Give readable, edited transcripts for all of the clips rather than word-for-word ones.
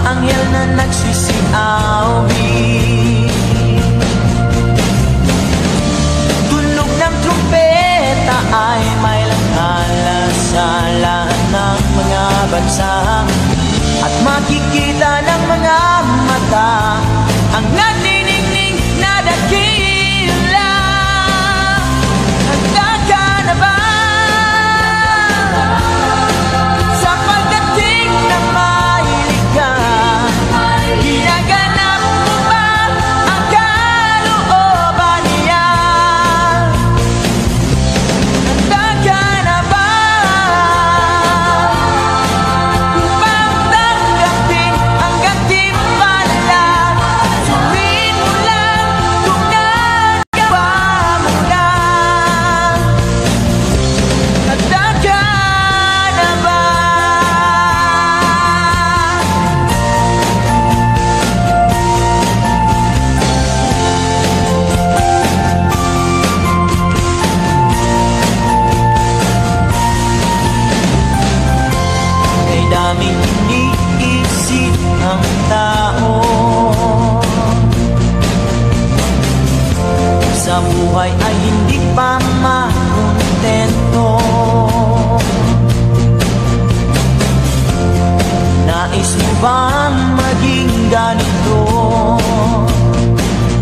Anghel na nagsisiawit. Tunog ng trumpeta ay may langhala sa lahat ng mga bansa, at makikita ng mga mata ang nagniningning na dakila. Handa ka na ba sa pagdating ng mahilig ka? Ginaganap mo ba ang kalooban niya? Handa ka na ba upang tanggapin ang gantimpala? Suriin mo lang kung nagawa mo na. Handa ka na ba? Kay daming iniisip ang tao sa buhay ay hindi pa makontento. Nais mo bang maging ganito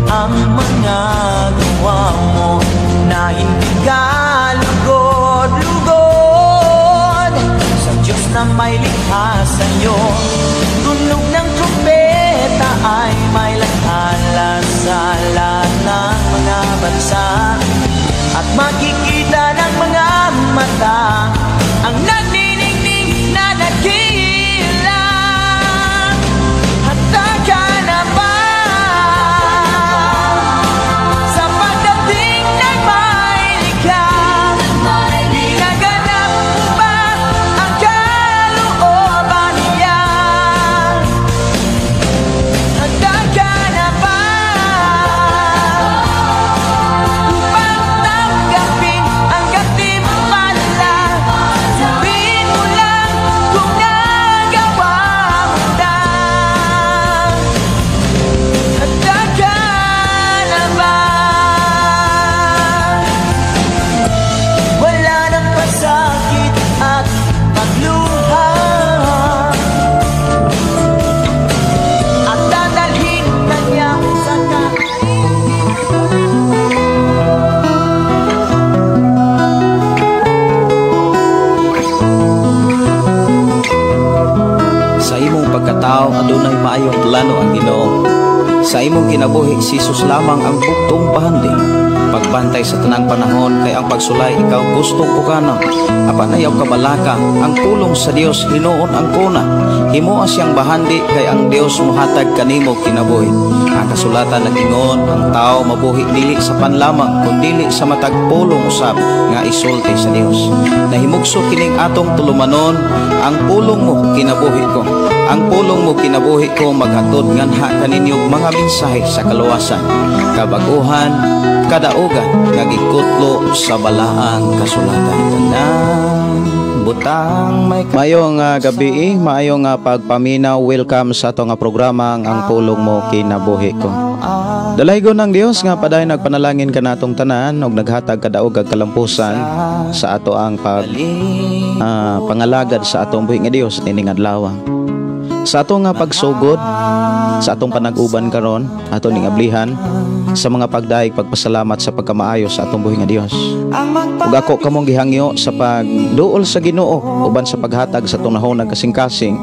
ang mga gawa mo na hindi ka lugod-lugod sa Diyos na may likha sa'yo? Tunog ng trumpeta ay may langhala sa lahat ng mga bansa, at makikita ng mga mata ang nagniningning na dakila. Handa ka na ba sa pagdating ng may likha? Ginaganap mo ba ang kalooban niya? Handa ka na ba upang tanggapin ang gantimpala? Sabihin mo lang kung nagawa mo na. Handa ka na ba? Wala nang pasakit at pagluha, at dadalhin ka niya sa Sa imong pagkatao adunay maayong plano ang Ginoo. Sa imong kinabuhi si Jesus lamang ang bugtong bahandi. Pagbantay sa tanang panahon kay ang pagsulay ikaw gustong ukanon. Apan ayaw kabalaka ang pulong sa Dios hinuon ang kuna. Himoa siyang bahandi kay ang Dios mohatag kanimo kinabuhi. Ang kasulatan nag-ingon ang tao mabuhi dili sa panlamang kundili sa matag pulong usab nga isulti sa Dios. Nahimugso kining atong tulumanon, ang pulong mo kinabuhi ko. Ang pulong mo kinabuhi ko maghatod nganha kaninyo mga mensahe sa kaluwasan, kabaguhan, kadaugan nga gikutlo sa balaang kasulatan. Tanang butang may Maayong gabi, maayong pagpaminaw. Welcome sa ato nga programa ang Pulong Mo Kinabuhi Ko. Dalaygon ng Dios nga padayon nagpanalangin kanatong tanan og naghatag kadaog ag kalampusan sa ato ang pangalagad sa atong buhi nga Dios nining adlaw. Sa ato nga pagsugod sa atong panag-uban karon, ato ning ablihan sa mga pagdaig pagpasalamat sa pagkamaayo sa atong buhi nga Dios. Ug ako kamong gihangyo sa pagduol sa Ginoo uban sa paghatag sa atong nahunag kasing-kasing,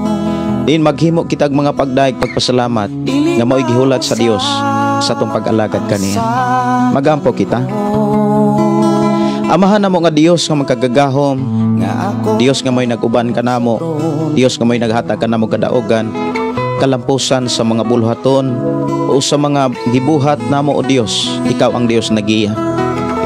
din maghimo kitag mga pagdaig pagpasalamat nga mao'y gihulat sa Dios sa atong pag-alagad kaniya. Magampo kita. Amahan namo nga Dios nga magkagagahom, Dios nga mo'y nag-uban kanamo, Dios nga mo'y naghatag kanamo kadaogan, kalampusan sa mga buluhaton o sa mga gibuhat namo o Dios, ikaw ang Dios nagiya.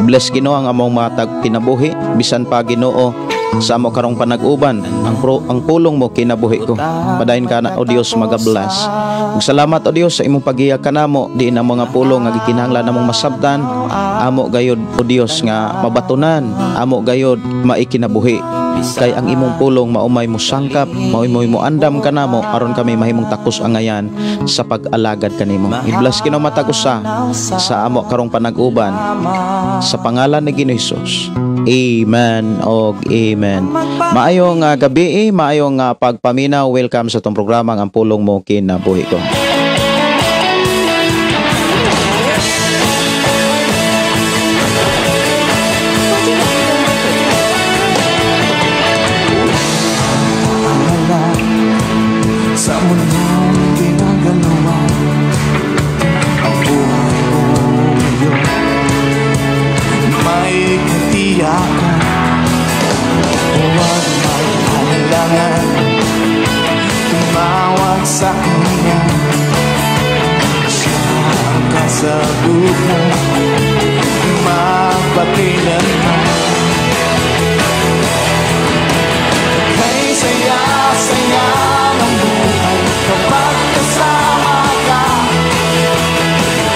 I-bless Ginoo ang among matag kinabuhi, bisan pa Ginoo sa amo karong panag-uban, ang pulong mo kinabuhi ko. Padayon ka na o Dios magabless. Ug salamat o Dios sa imong paggiya kanamo diin ang mga pulong nga gikinahanglan namong masabtan, amo gayod o Dios nga mabatunan, amo gayod maikinabuhi. Kay ang imong pulong maumay musangkap, maumay muandam kanamo aron kami mahimong takos angayan sa pag-alagad kanimo. I-bless Ginoo matag usa sa amo karong panag-uban sa pangalan ni Ginoo Hesus. Amen og amen. Maayong gabi, maayong pagpaminaw. Welcome sa atong programa Ang Pulong Mo Kinabuhi Ko. Sa mundong ginagalawan, ang buhay ko ngayon may katiyakan. Huwag mag-alangan, tumawag sa kanya. Siya ang kasagutan, magpakailanman. Kay saya-saya ng buhay kapag kasama ka.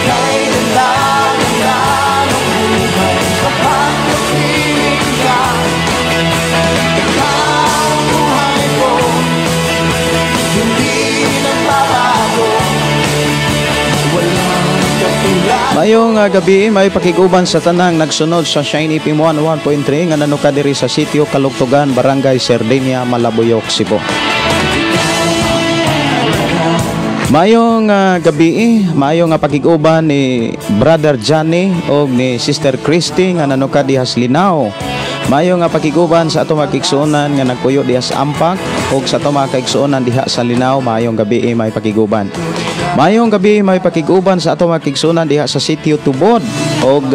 Kay ganda-ganda ng buhay kapag kapiling ka. Ikaw ang buhay ko, hindi nagbabago. Walang katulad. Maayong gabi, may pakiguban sa tanang nagsunod sa Shine FM 101.3 nga nanuka diri sa sitio Kalugtugan, Barangay Sardinia, Malabuyoc, Cebu. Maayong gabi, maayong pakiguban ni Brother Johnny og ni Sister Christy nga nanuka diha sa Linao. Maayong pakiguban sa ato mga kaigsuonan nga nagpuyo diha sa Ampak og sa ato mga kaigsuonan diha sa Linao, maayong gabi, may pakiguban. Maayong gabi, may pakiguban sa ato mga kaigsuonan diha sa Sitio Tubod og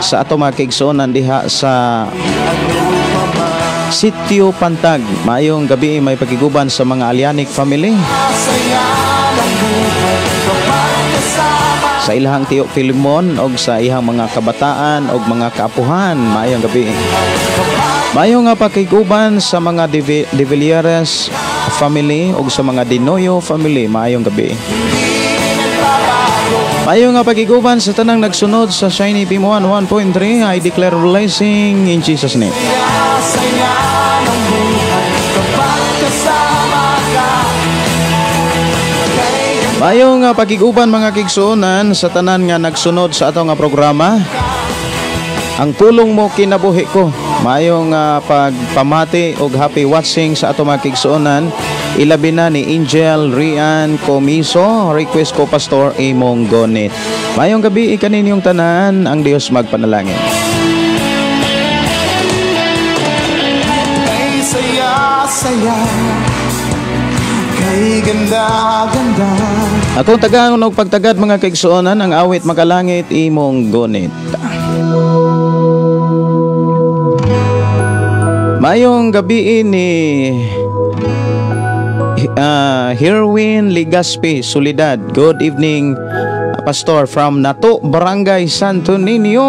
sa ato mga kaigsuonan diha sa Sitio Pantag. Maayong gabi, may pakiguban sa mga Alianic family. Sa ilahang tiyo Filimon og sa ihang mga kabataan og mga kaapuhan, maayong gabi. Maayong nga pakiguban sa mga De Villieres family og sa mga Dinoyo family, maayong gabi. Maayong nga pakiguban sa tanang nagsunod sa Shiny FM 101.3. I declare blessing in Jesus' name. Saya ng buhay kapag kasama ka. Maayong pagiguban mga kigsuonan sa tanan nga nagsunod sa ato nga programa. Ang Pulong Mo Kinabuhi Ko. Maayong pagpamati og happy watching sa ato mga kigsuonan. Ilabi na ni Angel Rian Comiso, request ko Pastor imong gonit. Maayong gabi ikaninyong tanan, ang Dios magpanalangin. Kay saya saya, kay ganda ganda. Akong tagaan og pagtagad mga kaigsuonan, ang awit makalangit imong gonit. Maayong gabi ni Herwin Ligaspi Solidad. Good evening, Pastor from Nato, Barangay Santo Niño.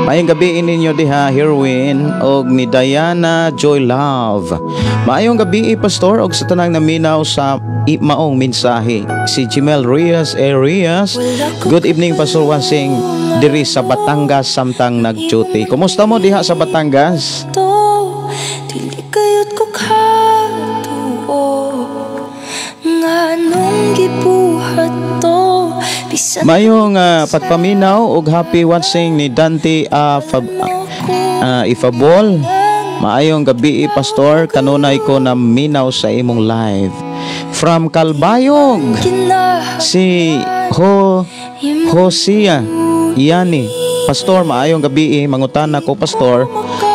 Maayong gabi ninyo diha, Herwin, og ni Diana Joy Love. Maayong gabi, Pastor, og sa tanang naminaw sa maong mensahe. Si Jimel Reyes Arias. Good evening, Pastor Wasing, diri sa Batangas samtang nag-duty. Kumusta mo diha sa Batangas? Dili kayot ko katuo nga nung gibuhat to. Maayong pagpaminaw og happy watching ni Dante Ifabol. Maayong gabi, Pastor, kanunay ko na minaw sa imong live. From Calbayog, si Hosea Yani. Pastor, maayong gabi, mangutana ko, Pastor,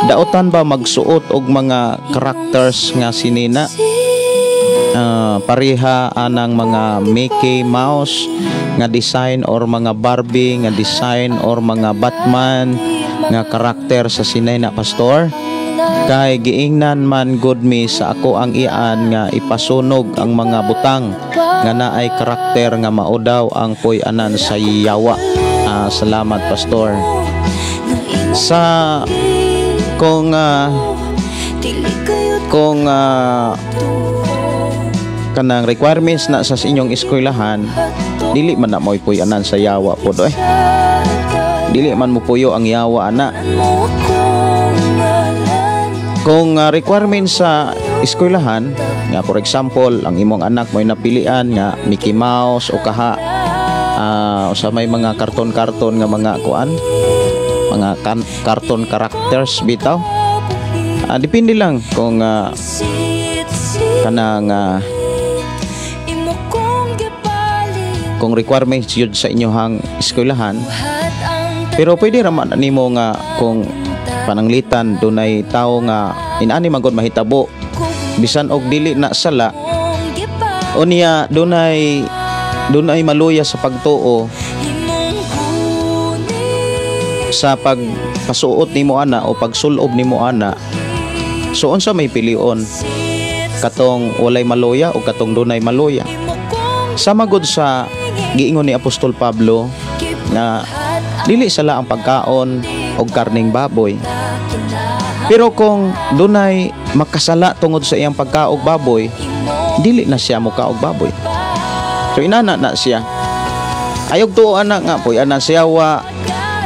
daotan ba magsuot og mga characters nga sinina? Pareha anang mga Mickey Mouse nga design or mga Barbie nga design or mga Batman nga karakter sa sinina, Pastor? Kay giingnan man good me sa ako ang ian nga ipasunog ang mga butang nga naay karakter nga mao daw ang puy-anan sa yawa. Salamat, Pastor. Sa kung kanang requirements na sa inyong eskwelahan, dili man na mo'y puy-anan sa yawa po do eh. Dili man mo puyo ang yawa ana. Kung requirement sa eskwelahan nga, for example, ang imong anak mo'y napilian nga Mickey Mouse o kaha sa may mga karton-karton nga mga kuan, mga cartoon characters bitaw, depende lang kung kanang Imo kong gipalit kung requirements yun sa inyohang eskwelahan. Buhat ang Pero pwede ra man nimo nga kung pananglitan dunay tawo nga inani man gud mahitabo bisan og dili na sala, kong gipalit unya dunay maluya sa pagtuo Imong kunin sa pagpasuot nimo ana o pagsulob nimo ana. So unsa may pilion, katong walay maluya o katong dunay maluya? Imo kong Sama gud sa giingon ni Apostol Pablo nga dili sala ang pagkaon og karning baboy, pero kung dunay makasala tungod sa iyang pagkaog baboy, dili na siya mukaog baboy. So inana na siya. Ayog tuo ana nga puy-anan sa yawa.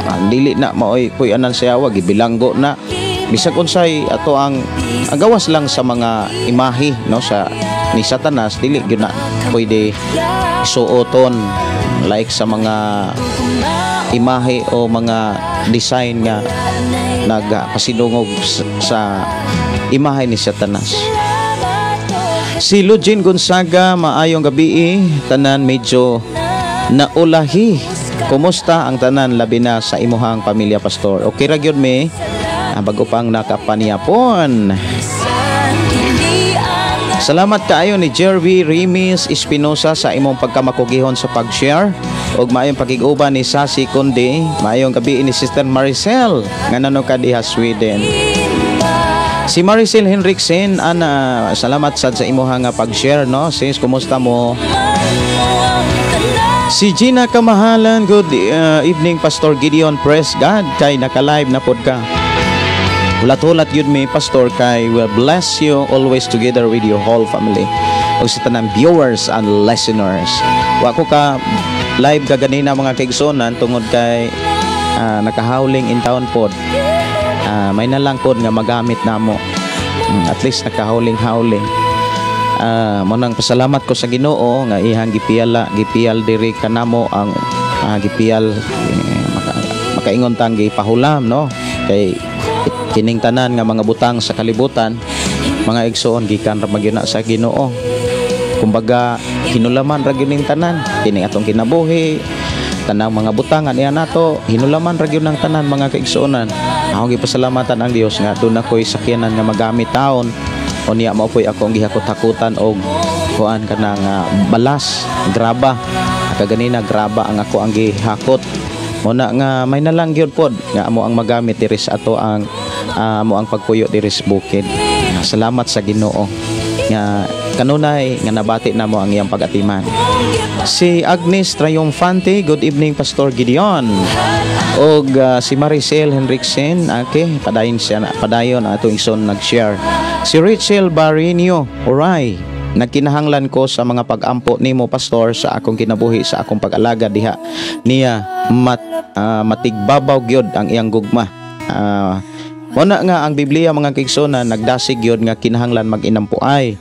Ang dili na maoy puy-anan sa yawa, gibilanggo na. Bisag unsay ato ang gawas lang sa mga imahe, no, sa ni Satanas, dili gyud na pwede suoton, like sa mga imahe o mga design nga nagpasidungog sa imahe ni Satanas. Si Lugin Gonzaga, maayong gabi tanan, medyo naulahi. Kumusta ang tanan, labi na sa imuhang pamilya, Pastor? Okay ra gyud mi. Bago pang nakapaniyapon. Salamat kaayo ni Jervy Remis Espinosa sa imong pagkamakugihon sa pag-share ug maayong pakig-uban ni Sasi Kundi. Maayong gabi ni Sister Maricel nga nano ka diha Sweden. Si Maricel Henriksen, ana, salamat sad sa imuha nga pag-share, no. Sis, kumusta mo? Si Gina Kamahalan, good evening, Pastor Gideon. Praise God kay naka-live na pod ka. Hulat-hulat yun mi, Pastor, kay will bless you always together with your whole family ug sa tanang viewers and listeners. Wa ko ka live kaganina, mga kaigsunan, tungod kay nakahowling in town pod. May na lang pod nga magamit namo. At least nakahowling-howling. Mo nang pasalamat ko sa Ginoo nga ihang gipiyala, gipiyal diri kanamo ang gipiyal, eh, makaingon tang gipahulam, no, kay kining tanan nga mga butang sa kalibutan, mga igsoon, gikan ra magyud na sa Ginoo. Kumbaga hinulaman ra gyud ning tanan, kining atong kinabuhi, tanang mga butang niya nato, hinulaman ra gyud ng tanan, mga kaigsuonan. Akong gipasalamatan ang Dios nga duna ko'y sakyanan nga magamit taon. Unya mao po'y akong gihakot-hakutan og kuan, kanang balas, graba. Kaganina graba ang ako ang gihakot. Mo na nga may nalang gyud pod nga amo ang magamit diri sa ato ang amo ang pagpuyo diri sa bukid. Salamat sa Ginoo nga kanunay nga nabati namo ang iyang pag-atiman. Si Agnes Triumphante, good evening, Pastor Gideon. Og si Maricel Henriksen, okay, padayon siya padayon ang atong igsoon nag-share. Si Rachel Barinio, oray, nagkinahanglan ko sa mga pag-ampo nimo, Pastor, sa akong kinabuhi, sa akong pag-alaga diha niya matigbabaw gyud ang iyang gugma. Mo na nga ang Biblia, mga kaigsuonan, nagdasig gyud nga kinahanglan mag-inampuay.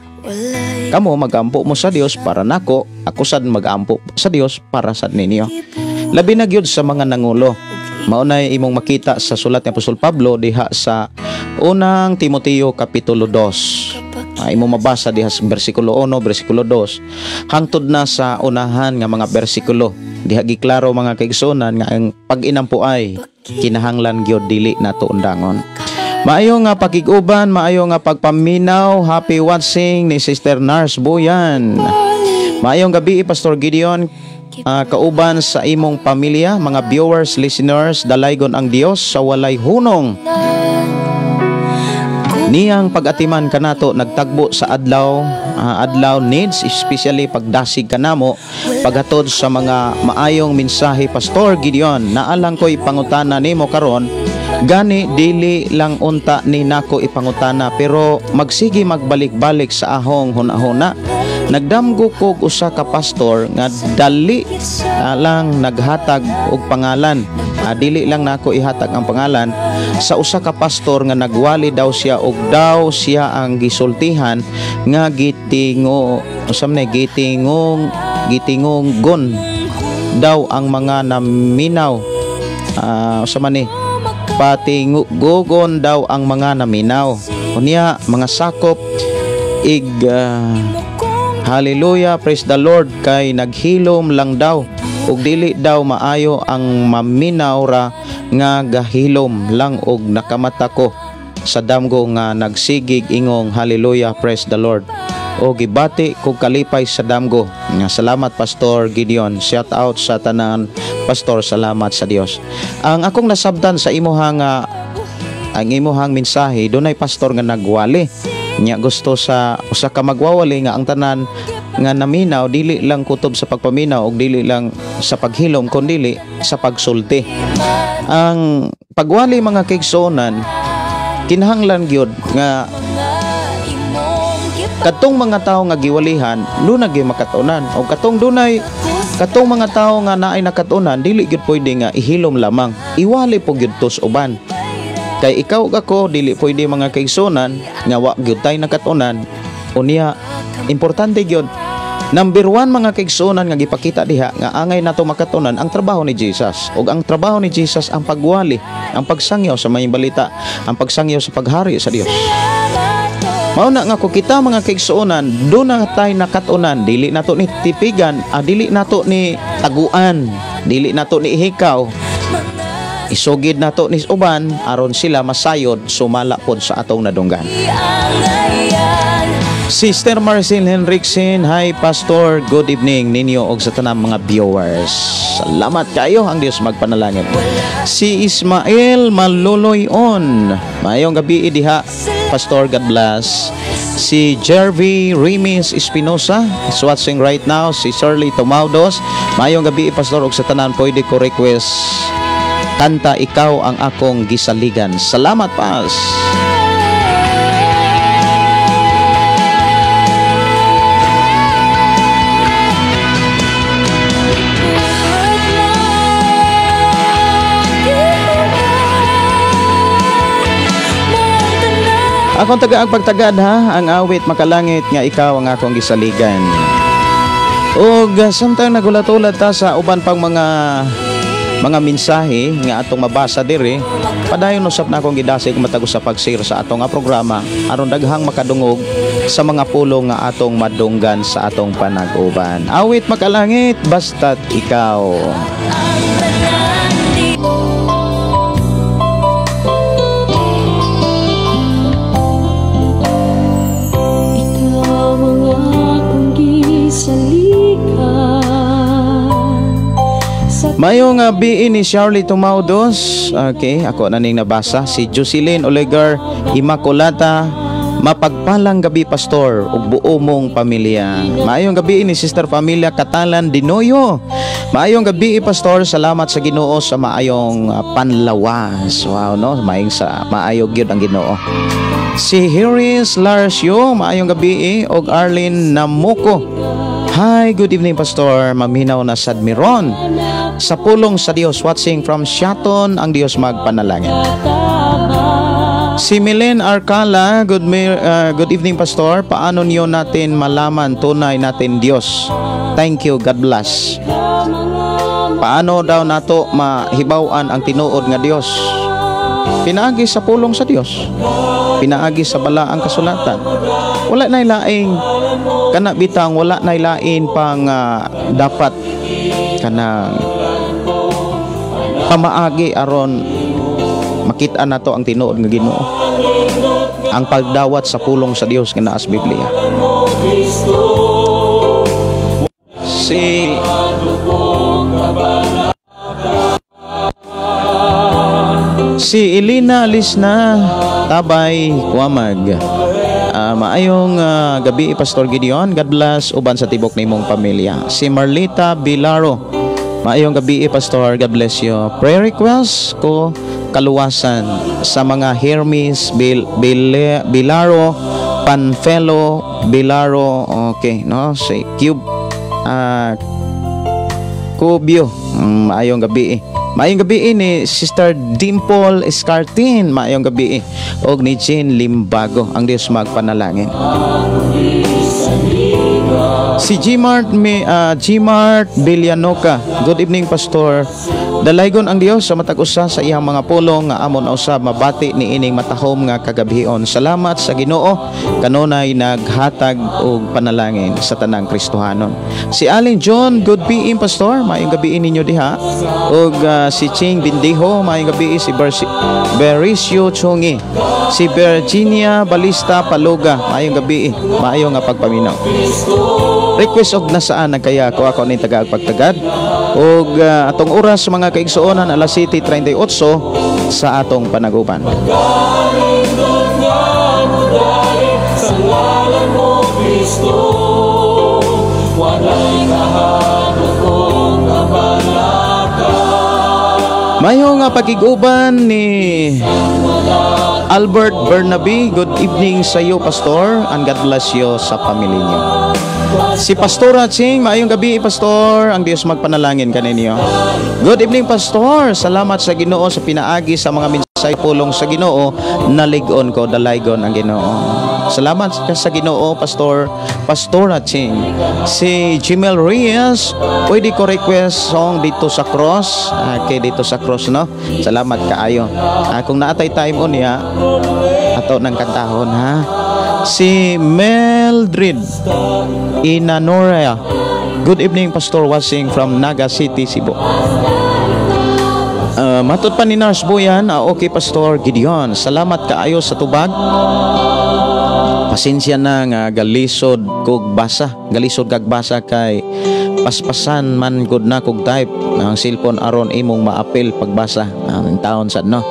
Kamo magampo mo sa Dios para nako, ako sad magampo sa Dios para sad ninyo. Labi na gyud sa mga nangulo. Mao na imong makita sa sulat ni Apostol Pablo diha sa Unang Timoteo kapitulo 2. Imong mabasa diha sa bersikulo 1, bersikulo 2, hangtod na sa unahan nga mga bersikulo. Diha giklaro, mga kaigsuonan, nga ang pag-inampuay kinahanglan gyud dili nato undangon. Maayo nga pakig-uban, maayo nga pagpaminaw, happy watching ni Sister Nurse Buyan. Maayong gabi, Pastor Gideon, kauban sa imong pamilya, mga viewers, listeners, dalaygon ang Dios sa walay hunong. Niyang pag-atiman kanato nagtagbo sa adlaw, adlaw needs, especially pagdasig kanamo paghatod sa mga maayong mensahe, Pastor Gideon. Naalang ko'y pangutana nimo karon, gani dili lang unta ni nako ipangutana, pero magsige magbalik-balik sa ahong hunahuna. Nagdamgo kog usa ka pastor nga dali lang naghatag og pangalan. Dili lang nako ihatag ang pangalan sa usa ka pastor nga nagwali daw siya og daw siya ang gisultihan nga gitingo usam na gitingong gitingonggon daw ang mga naminaw. Usa man ni patingugon daw ang mga naminaw. Unya mga sakop ig hallelujah, praise the Lord, kay naghilom lang daw ug dili daw maayo ang maminaw ra nga gahilom lang og nakamata ko sa damgo nga nagsigig ingong hallelujah, praise the Lord. O gibati kog kalipay sa damgo. Nga salamat Pastor Gideon. Shout out sa tanan pastor, salamat sa Dios. Ang akong nasabtan sa imuhang ang imuhang mensahe, dunay pastor nga nagwali. Nya gusto sa usa ka magwawali nga ang tanan nga naminaw dili lang kutob sa pagpaminaw og dili lang sa paghilom kundili sa pagsulti. Ang pagwali mga kaigsuonan kinahanglan gyud nga katong mga tawo nga giwalihan duna gyud makatunan o katong dunay katong mga tawo nga naay nakatunan dili gyud pwede nga ihilom lamang, iwali po gyud to sa uban. Kay ikaw ug ako dili pwede mga kaigsuonan nga wa gyud tay nakatunan. Unya importante gyud number 1 mga kaigsuonan nga gipakita diha nga angay nato makatunan ang trabaho ni Jesus. Ug ang trabaho ni Jesus ang pagwali, ang pagsangyaw sa maayong balita, ang pagsangyaw sa paghari sa Dios. Mao na nga kung kita mga kaigsuonan do na tay nakatunan, dili nato ni tipigan, dili nato ni taguan, dili nato ni ihikaw. Isugid nato ni uban aron sila masayod sumala pod sa atong nadunggan. Sister Marcel Henriksen, hi Pastor, good evening ninyo og sa tanang mga viewers. Salamat kayo, ang Dios magpanalangin. Si Ismael Maluloyon, maayong gabi diha Pastor, God bless. Si Jervy Remis Espinosa is watching right now. Si Shirley Tomaudos, maayong gabi Pastor og sa tanan, pwede ko request kanta Ikaw ang Akong Gisaligan. Salamat, Pas. Akong tagaag pagtagad ha, ang awit makalangit nga ikaw ang akong gisaligan. Og samtang nagulat-ulat ta sa uban pang mga mensahe nga atong mabasa diri, padayon usab na akong gidasig matag usa pag-share sa atong nga programa aron daghang makadungog sa mga pulong nga atong madunggan sa atong panag-uban. Awit makalangit basta't ikaw. Ikaw ang akong gisaligan. Mayong gabi ni Shirley Tumaudos. Okay, ako na ning nabasa. Si Jocelyn Olegar Immaculata, mapagpalang gabi Pastor ug buo mong pamilya. Maayong gabi ni Sister Familia Katalan Dinoyo. Maayong gabi Pastor, salamat sa Ginoo sa maayong panlawas. Wow no, maayong sa maayo gyud ang Ginoo. Si Harris Larsio, maayong gabi og Arlene Namuko. Hi, good evening Pastor. Maminaw na sad miron sa pulong sa Dios, watching from Siaton, ang Dios magpanalangin. Si Milen Arcala, good evening Pastor. Paano niyo natin malaman tunay natin Dios? Thank you, God bless. Paano daw nato mahibaw-an ang tinuod nga Dios? Pinaagi sa pulong sa Dios. Pinaagi sa balaang kasulatan. Wala na laing kana bitang, wala na lain pang dapat kanang pamaagi aron makita nato ang tinuod nga Ginoo. Ang pagdawat sa pulong sa Dios nga naa sa Biblia. Si Elena Lisna Tabay Kuamag. Maayong gabi Pastor Gideon. God bless uban sa tibok nimong pamilya. Si Marlita Bilaro. Maayong gabi Pastor. God bless you. Prayer request ko kaluwasan sa mga Hermes Bilaro, Panfelo Bilaro, okay no, si Cube Cubio. Maayong gabi. Maayong gabi ni Sister Dimple Escartin, maayong gabi og ni Jean Limbago. Ang Dios magpanalangin. Si Gmart Gmart Villanoca. Good evening, Pastor. Dalaygon ang Dios sa matag usa sa iyang mga pulong nga amon usab mabati niining matahom nga kagabhion. Salamat sa Ginoo kanunay naghatag og panalangin sa tanang Kristohanon. Si Alin John, good PM, Pastor. Maayong gabi ninyo diha. Og si Ching Bindiho, maayong gabi. Si Berisio Chongi, si Virginia Balista Paluga, maayong gabi. Maayo nga pagpaminaw. Request og nasaan nagkaya ko ako ning tagaag pagtagad. Og atong oras mga kaigsuonan alas 7:38 sa atong panaguban. Mayo nga pagkiguban ni Albert Bernabe. Good evening sa iyo, Pastor, and God bless you sa pamilya niyo. Si Pastora Ching, maayong gabi, Pastor. Ang Dios magpanalangin kaninyo. Good evening, Pastor. Salamat sa Ginoo sa pinaagi sa mga minsay pulong sa Ginoo. Nalig-on ko, dalaygon ang Ginoo. Salamat sa Ginoo, Pastor. Pastora Ching. Si Jimel Reyes, pwede ko request song dito sa cross. Okay, dito sa cross, no? Salamat kaayo. Kung naatay time on niya, ato ng kantahon, ha? Si Meldred Inanoria. Good evening, Pastor, watching from Naga City, Cebu. Matod pa ni Nurse Boyan, okay, Pastor Gideon. Salamat kaayo sa tubag. Pasensya na nga galisod kog basa. Galisod kag basa kay paspasan man gud na kog type ang cellphone aron imong maapil pagbasa. Ang taon sad, no.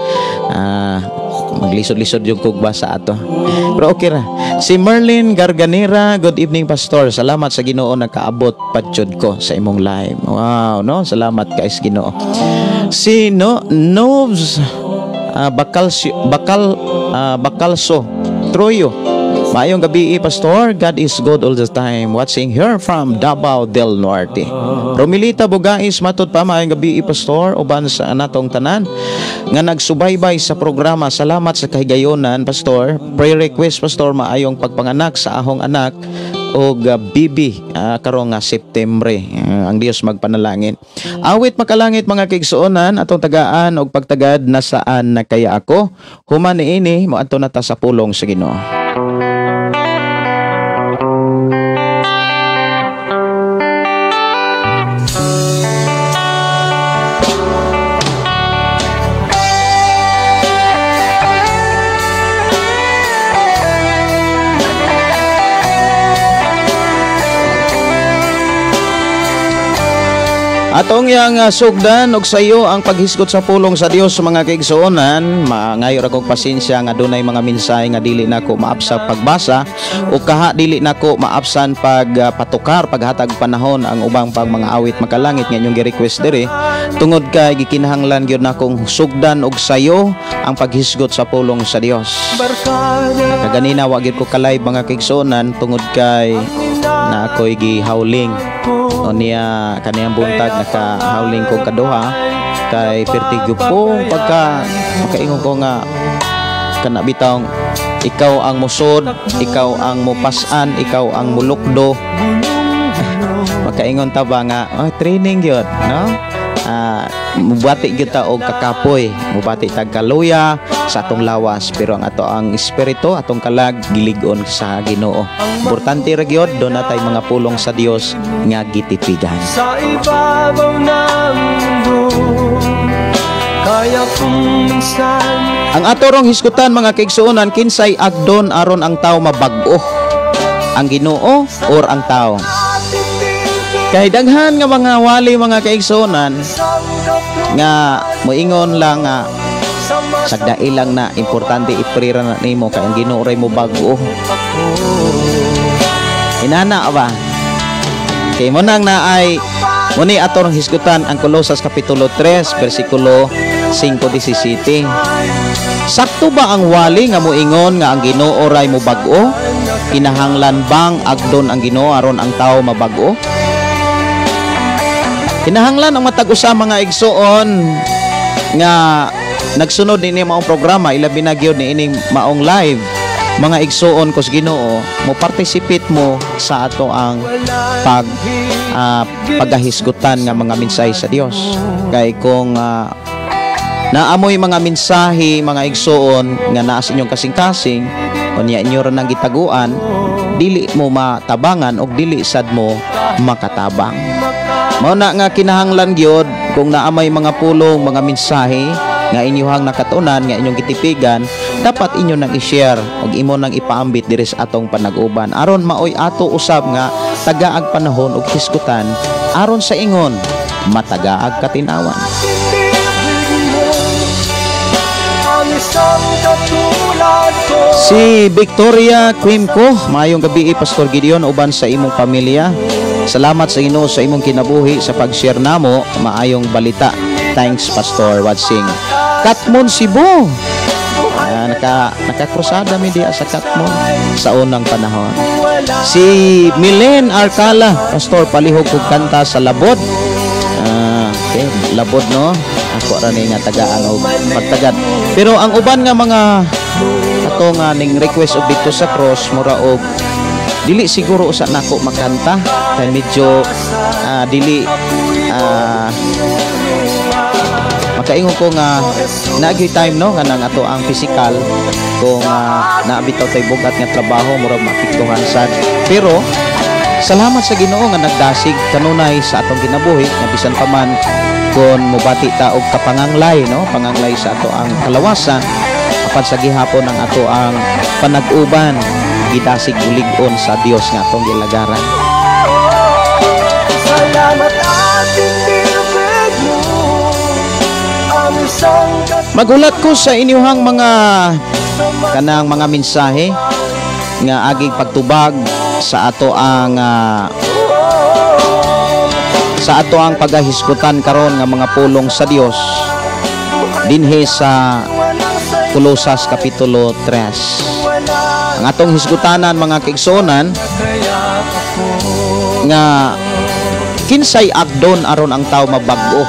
Maglisod-lisod yung kog basa ato. Pero okay ra. Si Merlin Garganera, good evening, Pastor. Salamat sa Ginoo nakaabot padyod ko sa imong live. Wow, no? Salamat kay sa Ginoo. Si no Noves Bacalso Troyo. Maayong gabi, Pastor. God is good all the time. Watching here from Davao del Norte. Romilita Bugais, matod pa, maayong gabi, Pastor. Uban sa natong tanan nga nagsubaybay sa programa. Salamat sa kahigayonan, Pastor. Prayer request, Pastor, maayong pagpanganak sa ahong anak og bibi karong nga Septembre. Ang Dios magpanalangin. Awit makalangit mga kaigsuonan, atong tagaan og pagtagad nasaan na kaya ako. Human niini moadto na ta sa pulong sa Ginoo. Atong yang sugdan og sayo ang paghisgot sa pulong sa Dios sa mga kaigsuonan. Mangayo ra kog pasensya nga dunay mga mensahe nga dili nako maapsa pagbasa o kaha dili nako maapsan pag patukar paghatag panahon ang ubang pang mga awit makalangit nga inyong gi-request diri, tungod kay gikinahanglan gyud nakong sugdan og sayo ang paghisgot sa pulong sa Dios. Kaganina wa gyud ko ka-live mga kaigsuonan tungod kay na ako'y gihawling. O niya kaniyang buntag nakahawling ko kaduha kay pertigo po pagka makaingon ko nga kana bitawng ikaw ang musod, ikaw ang mupasan, ikaw ang mulukdo. Makaingon ta ba nga oh, training gyud, no? Mubati gyud ta og kakapoy, mubati tag kaluya sa atong lawas, pero ang ato ang espiritu, atong kalag gilig-on sa Ginoo. Importante ra gyud do natay mga pulong sa Dios nga gitipigan. Sa ibabaw ng mundo, kaya kung minsan ang ato rong hisgutan mga kaigsuonan, kinsay agdon aron ang tao mabag-o, ang Ginoo or ang tao? Kay daghan nga mga wali mga kaigsuonan nga moingon lang nga sagdai lang na importante iprira na nimo kay ang Ginoo ray mo bag-o. Inana ba? Kay mo nang naay muni ato rong hisgutan ang Kolosas kapitulo 3 bersikulo 5:17. Sakto ba ang wali nga moingon nga ang Ginoo ray mo bag-o? Kinahanglan bang agdon ang Ginoo aron ang tao mabag-o? Kinahanglan ang matag usa, mga igsoon, nga nagsunod niini maong programa, ilabi na gyud niining maong live, mga igsoon ko sa Ginoo, mo participate mo sa ato ang pagahisgutan nga mga mensahe sa Dios. Kay kung naamoy mga mensahe, mga igsoon, nga naa sa inyong kasing-kasing unya inyo ra nang gitaguan, dili mo matabangan og dili sad mo makatabang. Mao na nga kinahanglan gyud kung naa may mga pulong, mga mensahe nga inyuhang nakatunan, nga inyong gitipigan, dapat inyo nang i-share ug imo nang ipaambit diri sa atong panag-uban aron maoy ato usab nga tagaag panahon ug hisgutan aron sa ingon matagaag katinawan. Si Victoria Quimco, maayong gabi, Pastor Gideon, uban sa imong pamilya. Salamat sa Ginoo sa imong kinabuhi sa pag-share namo maayong balita. Thanks, Pastor Wadsing. Katmon, Cebu. Nakakrusada mi diya sa Katmon sa unang panahon. Si Milen Arcala, "Pastor, palihog kog kanta sa Labod." Okay, Labod, no. Ako ra ni nga tagaan og pagtagad. Pero ang uban nga mga ato nga ning request og "Didto sa Cross", mura og dili siguro usa nako makanta kay medyo dili makaingon ko nga naagyoy time, no, nga nang ato ang physical kung naabitaw tay bugat nga trabaho, murag maapektuhan sad. Pero salamat sa Ginoo nga nagdasig kanunay sa atong kinabuhi nga bisan pa man kon mobati ta og kapanganglay, no, panganglay sa ato ang kalawasan, apan sa gihapon ang ato ang panag-uban gidasig bulig-on sa Dios nga atong gilagaran. Salamat at inibig mo ang isang Magulat ko sa inyuhang mga kanang mga mensahe nga aging pagtubag sa ato ang pagahisgutan karon nga mga pulong sa Dios dinhi sa Kolosas Kapitulo 3. Ang atong hisgutanan, mga kaigsuonan, nga kinsay agdon aron ang tao mabag-o?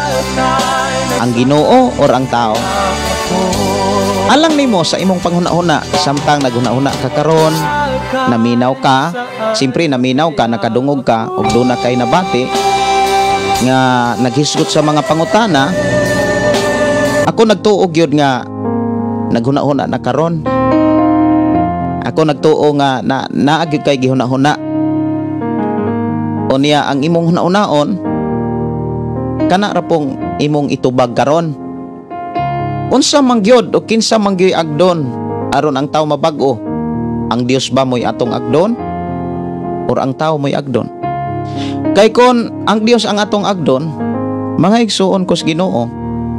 Ang Ginoo or ang tao? Alang nimo sa imong panghuna-huna, samtang naghuna-huna ka karon, naminaw ka, simpre naminaw ka, nakadungog ka ug duna kay nabati nga naghisgot sa mga pangutana. Ako nagtuo gyud nga naghuna-huna na karon. Ako nagtuo nga na naa gyud kay gihuna-huna. Unya ang imong hunahunaon kana ra pong imong itubag karon. Unsa man gyud o kinsa man gyud agdon aron ang tao mabag-o? Ang Dios ba mo'y atong agdon or ang tao mo'y agdon? Kay kon ang Dios ang atong agdon, mga igsuon kos Ginoo,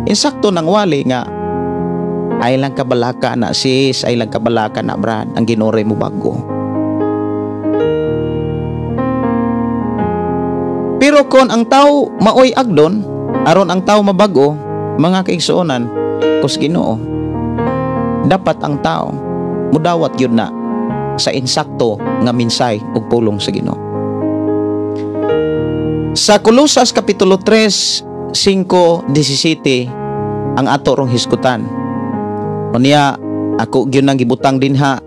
insakto nang wali nga ay lang kabalaka na, sis, ay lang kabalaka na, brad, ang Ginoo mo bago. Pero kon ang tao maoy agdon aron ang tao mabago, mga kaigsuonan kos Ginoo, dapat ang tao mudawat gyud na sa insakto nga minsay ug pulong sa Ginoo. Sa Kolosas Kapitulo 3, 5, 17 ang ato rong hisgutan. Unya ako gyud nang gibutang dinha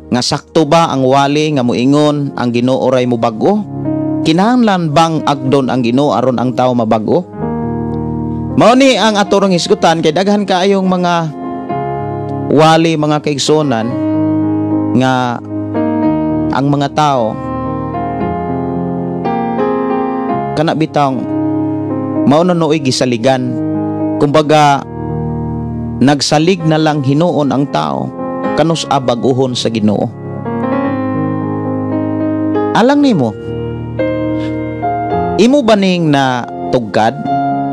nga sakto ba ang wali nga moingon ang Ginoo ray mobag-o? Kinahanglan bang agdon ang Ginoo aron ang tao mabag-o? Mao ni ang ato rong hisgutan kay daghan kaayong mga wali, mga kaigsuonan, nga ang mga tao kana bitang mao na nooy gisaligan. Kumbaga nagsalig na lang hinuon ang tao kanus abaguhon sa Ginoo. Alang nimo, imo ba ning na tugkad?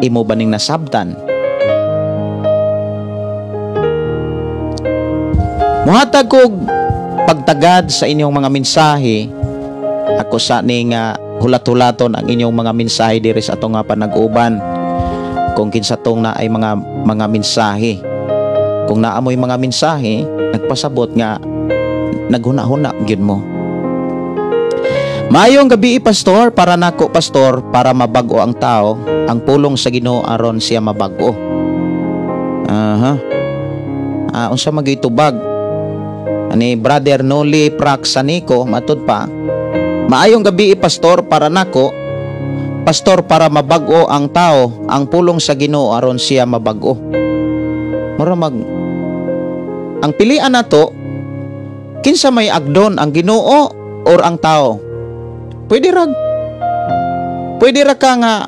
Imo ba ning nasabtan? Muhatag kog pagtagad sa inyong mga mensahe. Ako sa ning hulat-hulaton ang inyong mga mensahe diri sa atong nga panag-uban. Kung kinsa tong na ay mga mensahe. Kung naa moy mga mensahe, nagpasabot nga naghuna-huna gyud mo. Maayong gabi, Pastor. Para nako, Pastor, para mabag-o ang tao, ang pulong sa Ginoo aron siya mabag-o. Aha. Unsa man tubag? Ani Brother Noli Praxanico, matud pa. Maayong gabi, Pastor. Para nako, Pastor, para mabag-o ang tao, ang pulong sa Ginoo aron siya mabag-o. Mura mag ang pilian nato, kinsa may agdon, ang Ginoo or ang tao? Pwede ra ka nga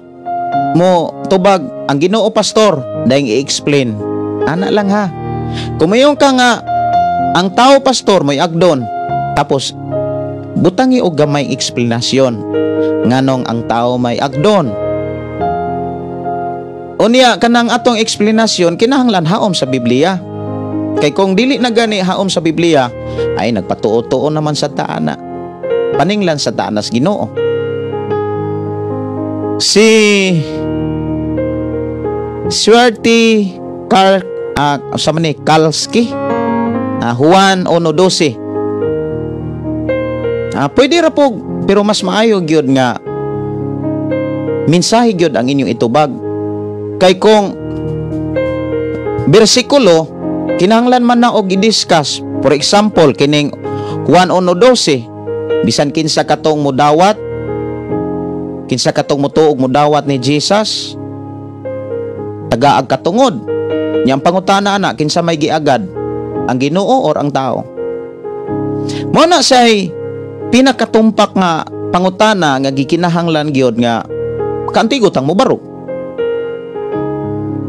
mo tubag ang Ginoo, Pastor, dahil i-explain. Ana lang ha. Kung mayon ka nga ang tao, Pastor, may agdon, tapos butangi og gamay eksplanasyon nganong ang tao may agdon. Unya kanang atong eksplanasyon kinahanglan haom sa Biblia. Kay kung dili na gani haom sa Biblia, ay nagpatuo-tuo naman sa taana. Paninglan sa taanas Ginoo. Si Swerte Kar sa man ni Kalski, Juan 1:12. Pwede ra po, pero mas maayo gyud nga mensahe gyud ang inyong itubag. Kay kung bersikulo, kinahanglan man na og i-discuss. For example, kining Juan 1:12, bisan kinsa katong mudawat, kinsa katong mutuog mudawat ni Jesus, tagaag katungod. Nya ang pangutana ana, kinsa may giagad, ang Ginoo or ang tao? Mo na say pinakatumpak nga pangutana nga gikinahanglan gyud nga kaantigo tang mobarog.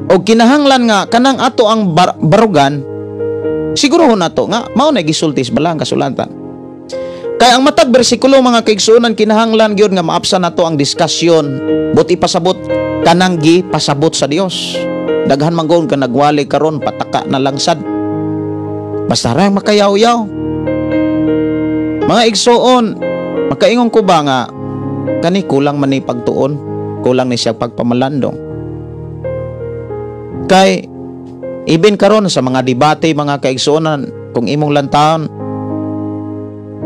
O kinahanglan nga kanang ato ang barugan, siguro nato nga mao na gisulti sa balang kasulatan. Kay ang matag bersikulo, mga kaigsuonan, kinahanglan gyud nga maapsan nato ang diskusyon, but ipasabot kanang gipasabot sa Dios. Daghan man gud ka nagwali karon, pataka na lang sad. Basta ra makayaw-yaw. Mga igsuon, makaingon ko ba nga kani kulang man ni pagtuon, kulang ni siya pagpamalandong. Kay even karon sa mga debate, mga kaigsuonan, kung imong lantawon,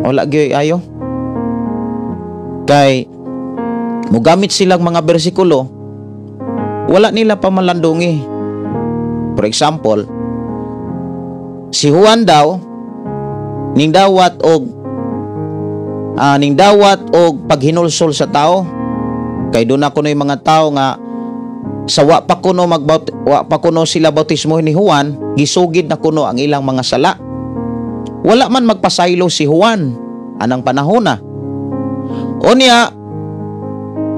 wala gyud ayo. Kay mugamit silang mga bersikulo, wala nila pamalandungi. For example, si Juan daw ning dawat og paghinulsol sa tao. Kay doon ako yung mga tao nga sa wa pa kuno sila bautismo ni Juan, gisugid na kuno ang ilang mga sala. Wala man magpasaylo si Juan anang panahon na. Unya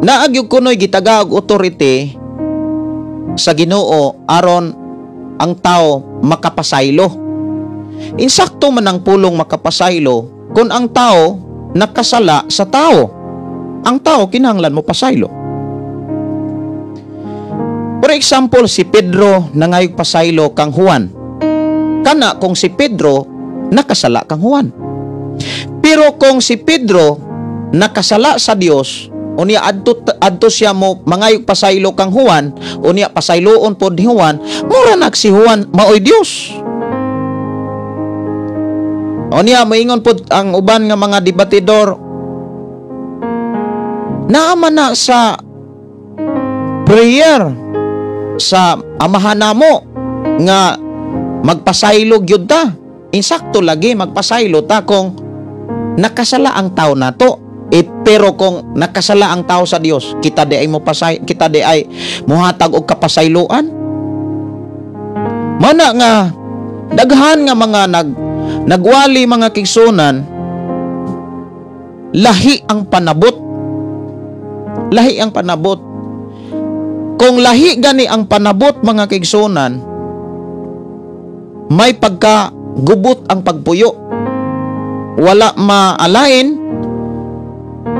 naag kuno'y gitaga og authority sa Ginoo aron ang tao makapasaylo. Insakto man ang pulong makapasaylo kung ang tao nakasala sa tao. Ang tao kinahanglan mo pasaylo. For example, si Pedro nangayog pasaylo kang Juan. Kana kung si Pedro nakasala kang Juan. Pero kung si Pedro nakasala sa Dios, unya adto siya mo mangayog pasaylo kang Juan, unya pasayloon pod ni Juan, mura nag si Juan maoy Dios. Unya moingon pod ang uban nga mga debatidor, naa man na sa prayer sa Amahan namo nga magpasaylo gyud ta. Insakto lagi magpasaylo ta kung nakasala ang tao nato. Pero kung nakasala ang tao sa Dios, kita di ay muhatag og kapasayloan. Mana nga daghan nga mga nagwali, mga kigsunan, lahi ang panabot. Lahi ang panabot. Kung lahi gani ang panabot, mga kigsunan, may pagkagubot ang pagpuyo. Wala maalain,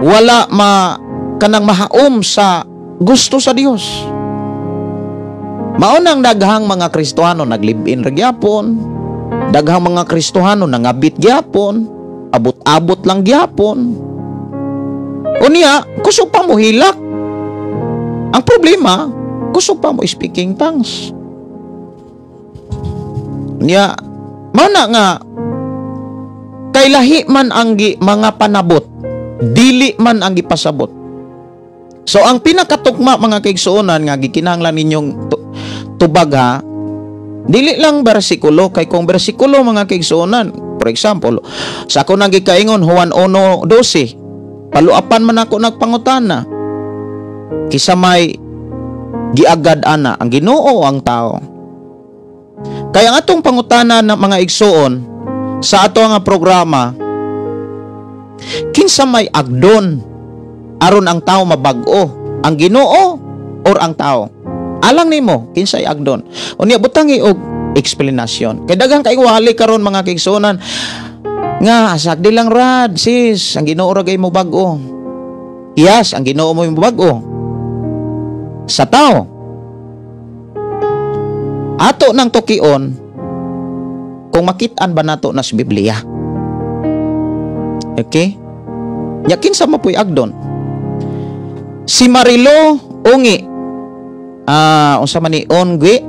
wala ma kanang mahaom sa gusto sa Dios. Maunang daghang mga Kristohano naglib-in ra gyapon, daghang mga Kristohano nangabit gyapon, abot-abot lang gyapon. Unya, kusog pa mo hilak. Ang problema, kusog pa mo speaking tongues. Unya, mana nga kay lahi man ang mga panabot, Dili man ang gipasabot. So ang pinakatukma, mga kaigsuonan, nga gikinahanglan ninyong tubag ha, dili lang bersikulo, kay kung bersikulo, mga kaigsuonan, for example, sa ako nang gikaingon Juan 1:12, paluapan man ako nagpangutana, kisa may giagad ana, ang Ginoo o ang tao? Kaya ang atong pangutana ng mga igsuon sa ato nga programa, kinsa may agdon aron ang tao mabag-o, ang Ginoo or ang tao? Alang nimo, kinsay agdon? Unya butangi og explanation. Kay daghang kay wali karon, mga kaigsuonan, nga sagdi lang rad sis, ang Ginoo ra gay mo bag-o. Yes, ang Ginoo mo bag-o sa tao. Ato nang tukion kung makit-an ba nato na sa Biblia. Okay? Nya kinsa mo puy agdon? Si Marilo Ungi, unsa man ni Ongwi,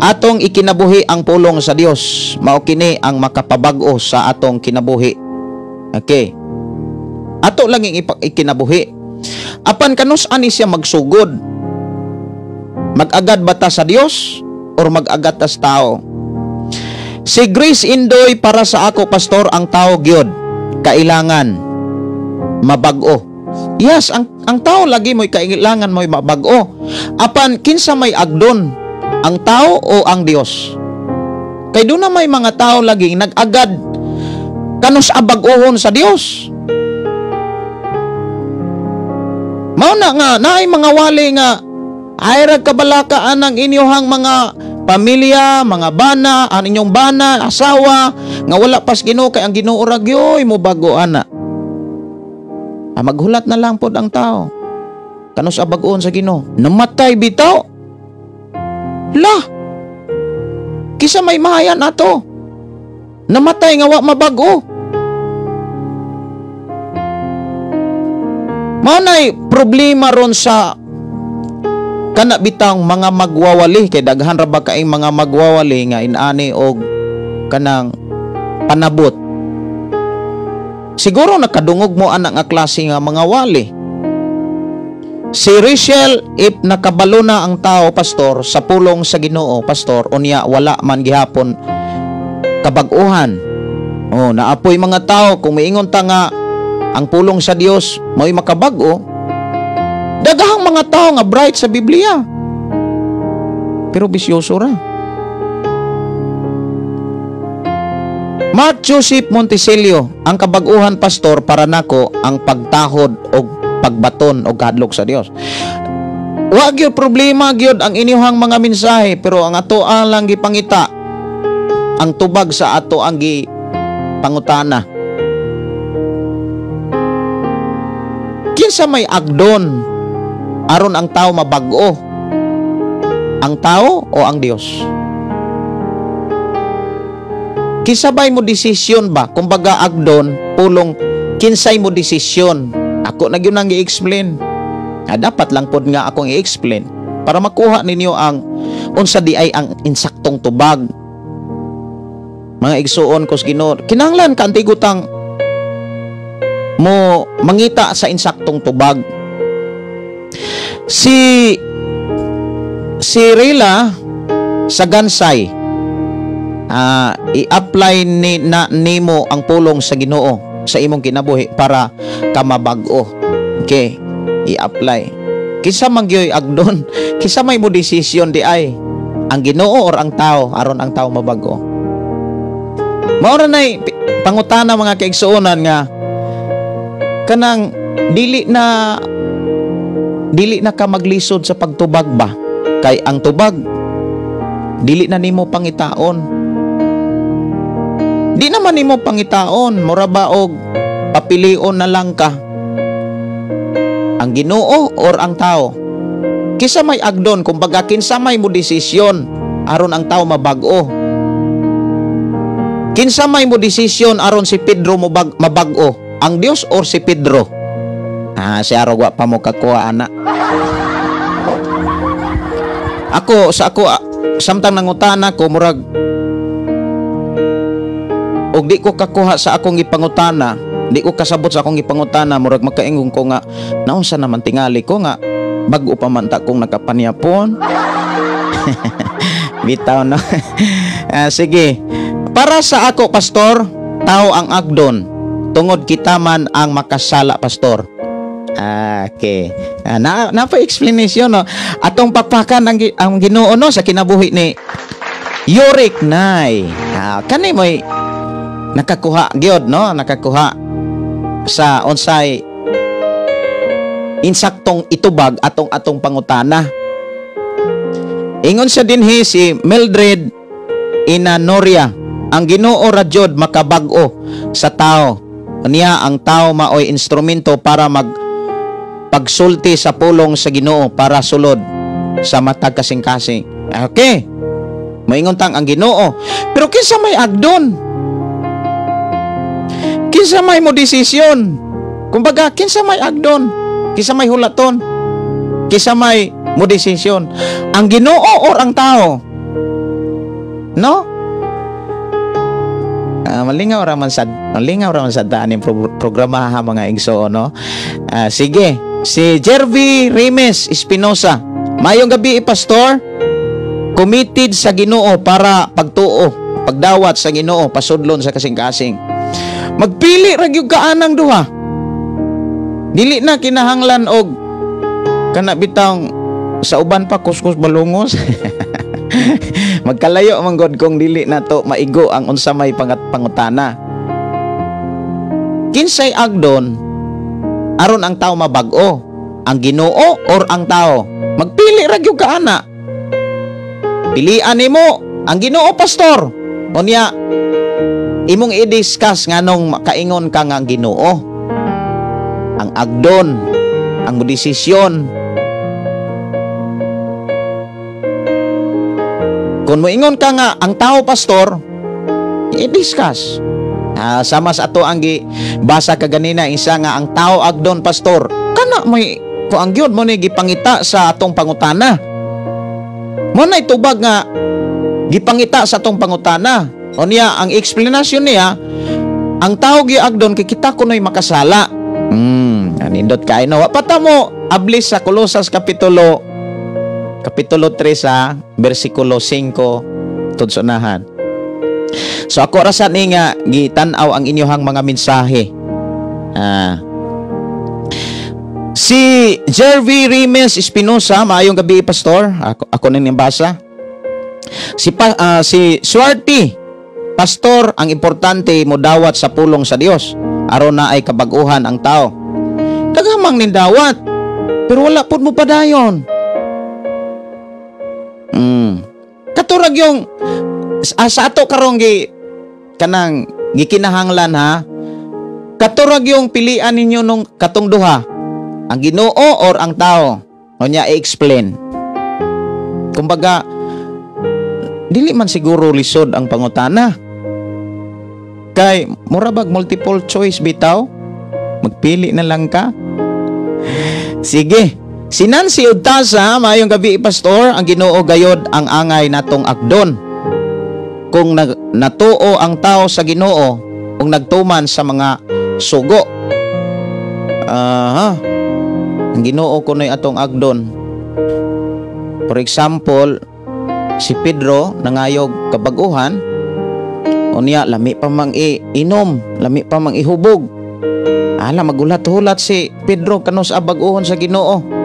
atong ikinabuhi ang pulong sa Dios, mao kini ang makapabag-o sa atong kinabuhi. Okay, ato lang yung ikinabuhi. Apan kanus ani siya magsugod? Mag-agad ba ta sa Dios or mag-agad ta sa tao? Si Grace Indoy, para sa ako, pastor, ang tao gyud kailangan mabag-o. Yes, ang tao lagi mo'y kailangan mo'y mabag-o. Apan kinsa may agdon, ang tao o ang Dios? Kay doon na may mga tao lagi nag-agad kanus abag-ohon sa Dios. Mao na nga naay mga wali nga ay rag kabalakaan ang inyohang mga pamilya, mga bana, ang inyong bana, asawa nga wala pas Ginoo, kay ang Ginoo ra gyoy mo bag-o ana. Ah, maghulat na lang pod ang tao. Kanus abag-on sa Ginoo. Namatay bitaw. La. Kisa may mahayan ato. Namatay nga wa mabag-o. Mao nay problema ron sa kana bitang mga magwawali, kay daghan ra ba kaing mga magwawali nga inani og kanang panabot. Siguro nakadungog mo anak nga klase nga mga wali. Si Rachel, if nakabalo na ang tao, pastor, sa pulong sa Ginoo, pastor, unya wala man gihapon kabag-uhan. Oh, naapoy mga tao kung miingon ta nga ang pulong sa Dios mo'y makabag-o. Daghang mga tao nga bright sa Biblia, pero bisyoso ra. Mark Joseph Montesilio, ang kabag-uhan, pastor, para nako ang pagtahod og pagbaton og kadlok sa Dios. Wa gyud problema gyud ang inyuhang mga mensahe, pero ang ato ang lang gipangita ang tubag sa ato ang gipangutana. Kinsa may agdon aron ang tao mabag-o? Ang tao o ang Dios? Kinsabay mo desisyon ba? Kumbaga agdon, pulong, kinsay mo desisyon? Ako na gyud ang gi-explain. Ah, dapat lang pod nga akong i-explain para makuha ninyo ang unsa di ay ang insaktong tubag. Mga igsuon ko sa Ginoo, kinahanglan kantigutang mo mangita sa insaktong tubag. Si Rila sa Gansay, i-apply ni na nimo ang pulong sa Ginoo sa imong kinabuhi para ka mabag-o. Okay, i-apply. Kinsa man gyoy agdon, kinsa may mo desisyon di ay ang Ginoo or ang tao aron ang tao mabag-o? Mao ra nay pangutana, mga kaigsuonan, nga kanang dili na ka maglisod sa pagtubag ba, kay ang tubag dili na nimo pangitaon. Di naman nimo pangitaon, mura ba og papilion na lang ka, ang Ginoo or ang tao? Kinsa may agdon, kumbaga kinsa may mo desisyon aron ang tao mabag-o? Kinsa may mo desisyon aron si Pedro mabag-o? Ang Dios or si Pedro? Ah, si Arog wa pa mo kakuha ana. Ako sa ako samtang nangutana ko murag og di ko kakuha sa akong gipangutana. Di ko kasabot sa akong gipangutana, murag makaingon ko nga naunsa naman tingali ko nga bag-o pa man ta kong nakapanyapon. Bitaw, no. Sige. Para sa ako, pastor, tao ang agdon tungod kita man ang makasala, pastor. Okay. Na napa explanation, no. Atong pakpakan ang Ginoo, no, sa kinabuhi ni Yorick Nay. Kani mo'y nakakuha gyud, no, nakakuha sa unsay insaktong itubag atong atong pangutana. Ingon siya dinhi, si Mildred Inanoria, ang Ginoo ra jud makabag-o sa tao. Niya ang tao maoy instrumento para mag pagsulti sa pulong sa Ginoo para sulod sa matag kasing-kasing. Okay. Moingon tang ang Ginoo. Pero kinsa may agdon? Kinsa may mo desisyon? Kumbaga, kinsa may agdon? Kinsa may hulaton? Kinsa may mo desisyon? Ang Ginoo or ang tao? No? Malingaw ra man sad ta aning programa ha, mga igsoon, no. Sige, si Jervy Remes Espinosa. Mayong gabi, pastor. Committed sa Ginoo para pagtuo, pagdawat sa Ginoo, pasudlon sa kasing-kasing. Magpili ra gyud ka anang duha. Dili na kinahanglan og kana bitang sa uban pa kuskus balungos. Magkalayo man gud kung dili na to maigo ang unsa may pangutana. Kinsay agdon aron ang tao mabag-o? Ang Ginoo or ang tao? Magpili ra gyud ka ana. Pilian nimo ang Ginoo, pastor. Unya imong i-discuss nganong makaingon ka nga ang Ginoo. Ang agdon, ang desisyon. Kung moingon ka nga ang tao, pastor, i-discuss. Sama sa ato ang gibasa kaganina, isa nga ang tao agdon, pastor. Kana may kuang gyud mo ni gipangita sa atong pangutana. Mo na itubag nga gipangita sa atong pangutana. Unya ang explanation niya, ang tao giagdon kay kita kunoy makasala. Anindot kay no. Wa pa ta mo ablis sa Kolosas kapitulo 3 sa bersikulo 5 tudsonahan. So ako ra sa ni nga gitan-aw ang inyohang mga mensahe. Si Jervy Remes Espinosa, maayong gabi, pastor. Ako na basa. Si Suarte, pastor, ang importante mo dawat sa pulong sa Dios aron na ay kabag-uhan ang tao. Daghamang nindawat pero wala pud mo padayon. Katurag yung sa ato karong gi kanang gikinahanglan ha. Katurag yung pilian ninyo nung katong duha, ang Ginoo or ang tao. Unya i-explain. Kumbaga dili man siguro lisod ang pangutana. Kay mura bag multiple choice bitaw. Magpili na lang ka. Sige. Si Nancy Udtasa, maayong gabi, pastor, ang Ginoo gayod ang angay natong agdon. Kung natuo ang tao sa Ginoo, kung nagtuman sa mga sugo. Ang Ginoo kunoy atong agdon. For example, si Pedro nangayog kabaguhan, unya lami pa mang iinom, lami pa mang ihubog. Ala, magulat-hulat si Pedro kanos abaguhon sa Ginoo.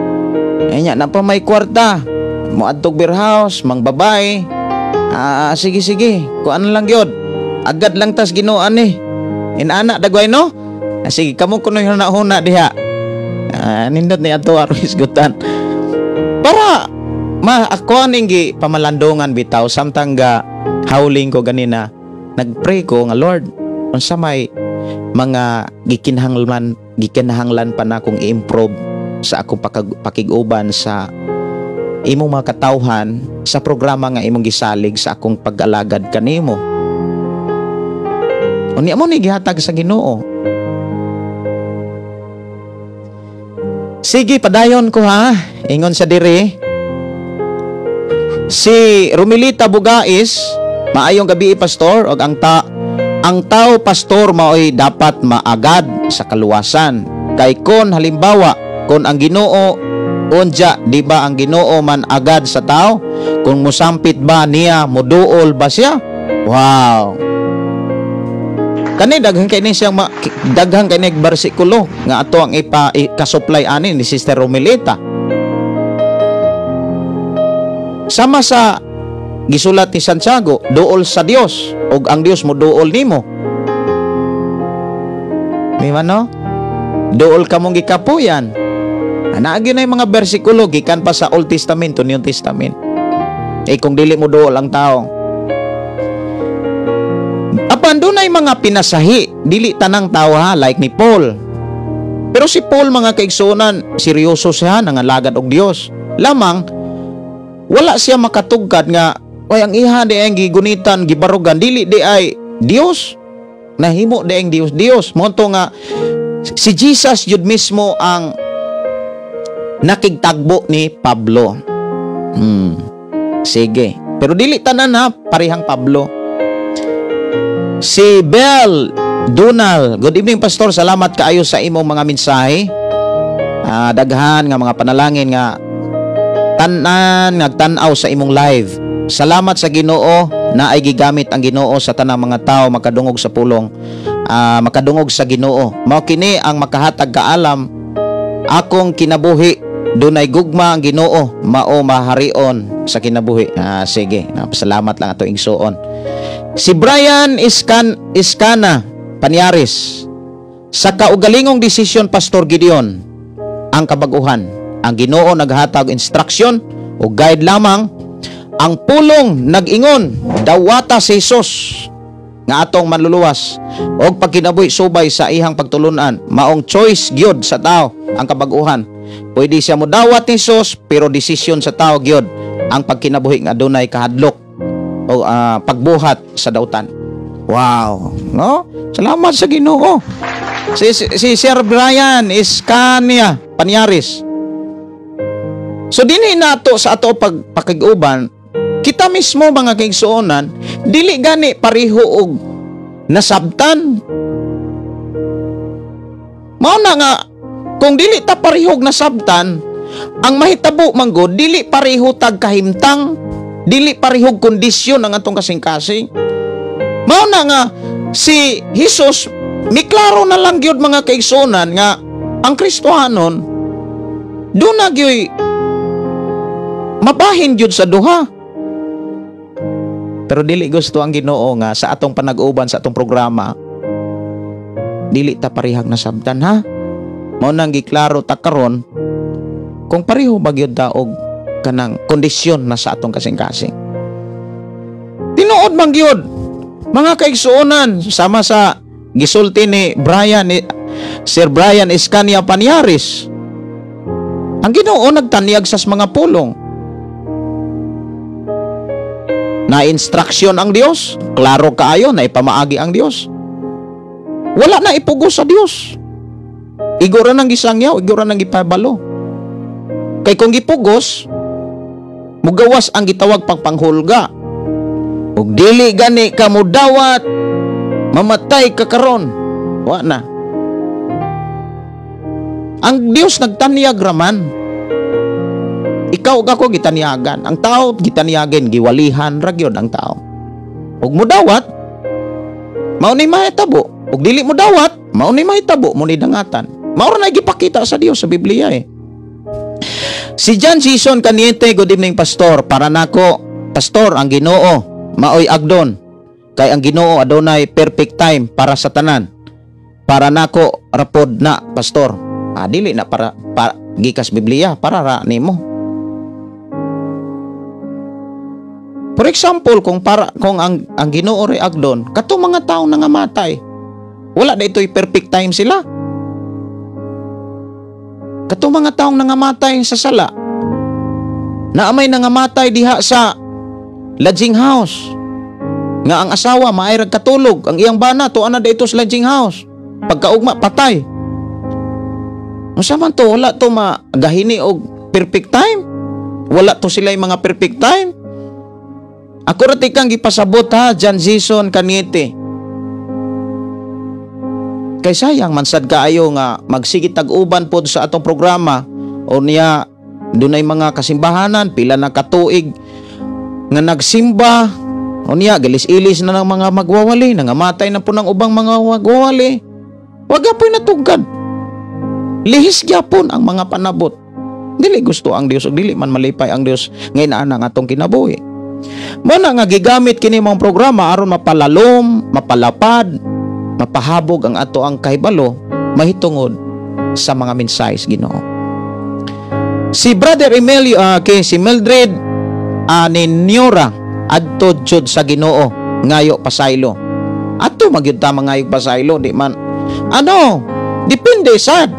Enya na pa may kwarta, moadtog beer house, mang babay. Sige sige, kuan lang gyud. Agad lang tas Ginoo ani. Inana dagway, no? Sige, kamo kunoy huna-huna diha. Nindot ni ato aron isgutan. Para ma ako aning gi pamalandungan bitaw samtang ga howling ko ganina, nagpray ko nga Lord, unsa may mga gikinahanglan pa na akong i-improve sa akong pakig-uban sa imong mga katawhan sa programa nga imong gisalig sa akong pag-alagad kanimo. Unya mo ni gihatag sa Ginoo. Sige, padayon ko ha. Ingon sa diri. Si Rumilita Bugais, maayong gabi, pastor, og ang tao, pastor, maoy dapat maagad. sa kaluwasan. Kay kon halimbawa, kon ang Ginoo unja, di ba ang Ginoo man agad sa tao? Kung musampit ba niya, muduol ba siya? Wow. Kani daghan kay ni siyang daghan kay ni bersikulo nga ato ang ipa kasupply ani ni Sister Romilita. Sama sa gisulat ni Santiago, duol sa Dios ug ang Dios moduol nimo. Di ba no? Duol ka mong gikapuyan. Anaagi na yung mga bersikulo gikan pa sa Old Testament to New Testament. Eh kung dili mo duol ang tao. Apan dunay mga pinasahi, dili tanang tao ha, like ni Paul. Pero si Paul, mga kaigsuonan, seryoso siya nangalagad og Dios. Lamang wala siya makatugkad nga oy ang iha di ang gigunitan, gibarugan, dili di ay Dios. Nahimo di ang Dios Dios. Mao to nga si Jesus jud mismo ang nakigtagbo ni Pablo. Sige. Pero dili tanan ha, parehang Pablo. Si Bel Donald, good evening Pastor, salamat kaayo sa imong mga mensahe. Daghan nga mga panalangin nga tanan nagtan-aw sa imong live. Salamat sa Ginoo na ay gigamit ang Ginoo sa tanang mga tao makadungog sa pulong, makadungog sa Ginoo. Mao kini ang makahatag kaalam akong kinabuhi, dunay gugma ang Ginoo, mao maharion sa kinabuhi. Sige, salamat lang ato igsuon. Si Brian Iskana Panyaris, sa kaugalingong desisyon Pastor Gideon ang kabaguhan. Ang Ginoo naghatag instruction o guide lamang. Ang pulong nag-ingon, dawata si Jesus nga atong manluluwas og pagkinabuhi subay sa ihang pagtulunan. Maong choice gyud sa tao ang kabaguhan. Pwede siya modawat ni Jesus, pero desisyon sa tao gyud ang pagkinabuhi nga adunay kahadlok o pagbuhat sa dautan. Wow, no? Salamat sa Ginoo. Si Sir Brian Iskania Panyaris. So dinhi nato sa ato pagpakig-uban, kita mismo mga kaigsuonan, dili gani pareho og nasabtan. Mao na nga kung dili ta parehog nasabtan, ang mahitabo manggod dili pareho tag kahimtang, dili parehog kondisyon ang atong kasing-kasing. Mao na nga si Jesus miklaro na lang gyud mga kaigsuonan nga ang Kristohanon duna gyud mabahin gyud sa duha. Pero dili gusto ang Ginoo nga sa atong panag-uban sa atong programa dili ta parehag nasabtan ha. Mao nang giklaro ta karon kung pareho ba gyud ta og kanang kondisyon na sa atong kasing-kasing. Tinuod man gyud mga kaigsuonan, sama sa gisulti ni Brian ni Sir Brian Iskania Panyaris, ang Ginoo nagtanyag sa mga pulong. Na instruction ang Dios, klaro kaayo na ipamaagi ang Dios. Wala na ipugos sa Dios. Igora nang gisangyaw, igora nang gipabalo. Kay kung gipugos, mugawas ang gitawag pangpanghulga. Ug dili gani ka mudawat, mamatay ka karon. Wa na. Ang Dios nagtanyag raman. Ikaw ug ako gitanyagan. Ang tao gitanyagin, giwalihan ra gyud ang tao. Ug mudawat, mao ni mahitabo. Ug dili mudawat, mao ni mahitabo, mo ni dangatan. Mao ra na gipakita sa Dios sa Biblia eh. Si John Jason Caniente, good evening Pastor. Para nako, Pastor, ang Ginoo maoy agdon. Kay ang Ginoo adunay perfect time para sa tanan. Para nako rapod na, Pastor. Dili na para gikas Biblia, para ra nimo. For example, kung para kung ang Ginoo re agdon, kato mga tao nangamatay, wala na ito'y perfect time sila. Kato mga taong nangamatay sa sala, naamay nangamatay diha sa lodging house, nga ang asawa maay rag katulog, ang iyang bana tuan na dito sa lodging house, pagkaugma patay. Unsa man to, wala to magahini og perfect time. Wala to sila yung mga perfect time. Ako ra tikang gipasabot ha, John Jason Caniete. Kay sayang man sad kaayo nga magsige tag uban pod sa atong programa o niya dunay mga kasimbahanan pila na katuig nga nagsimba o niya gilis-ilis na ng mga magwawali, nangamatay na po ng ubang mga magwawali. Wa gyapoy natugad. Lihis gyapon ang mga panabot. Dili gusto ang Dios ug dili man malipay ang Dios nga inaana ang atong kinabuhi. Mao na nga gigamit kini mong programa aron mapalalom, mapalapad, mapahabog ang ato ang kahibalo mahitungod sa mga mensahe sa Ginoo. Si Brother Emilio, kay si Mildred Ninyora, adto jud sa Ginoo ngayo pasaylo. Adto magyud ta mangayo pasaylo, di man ano, depende sad.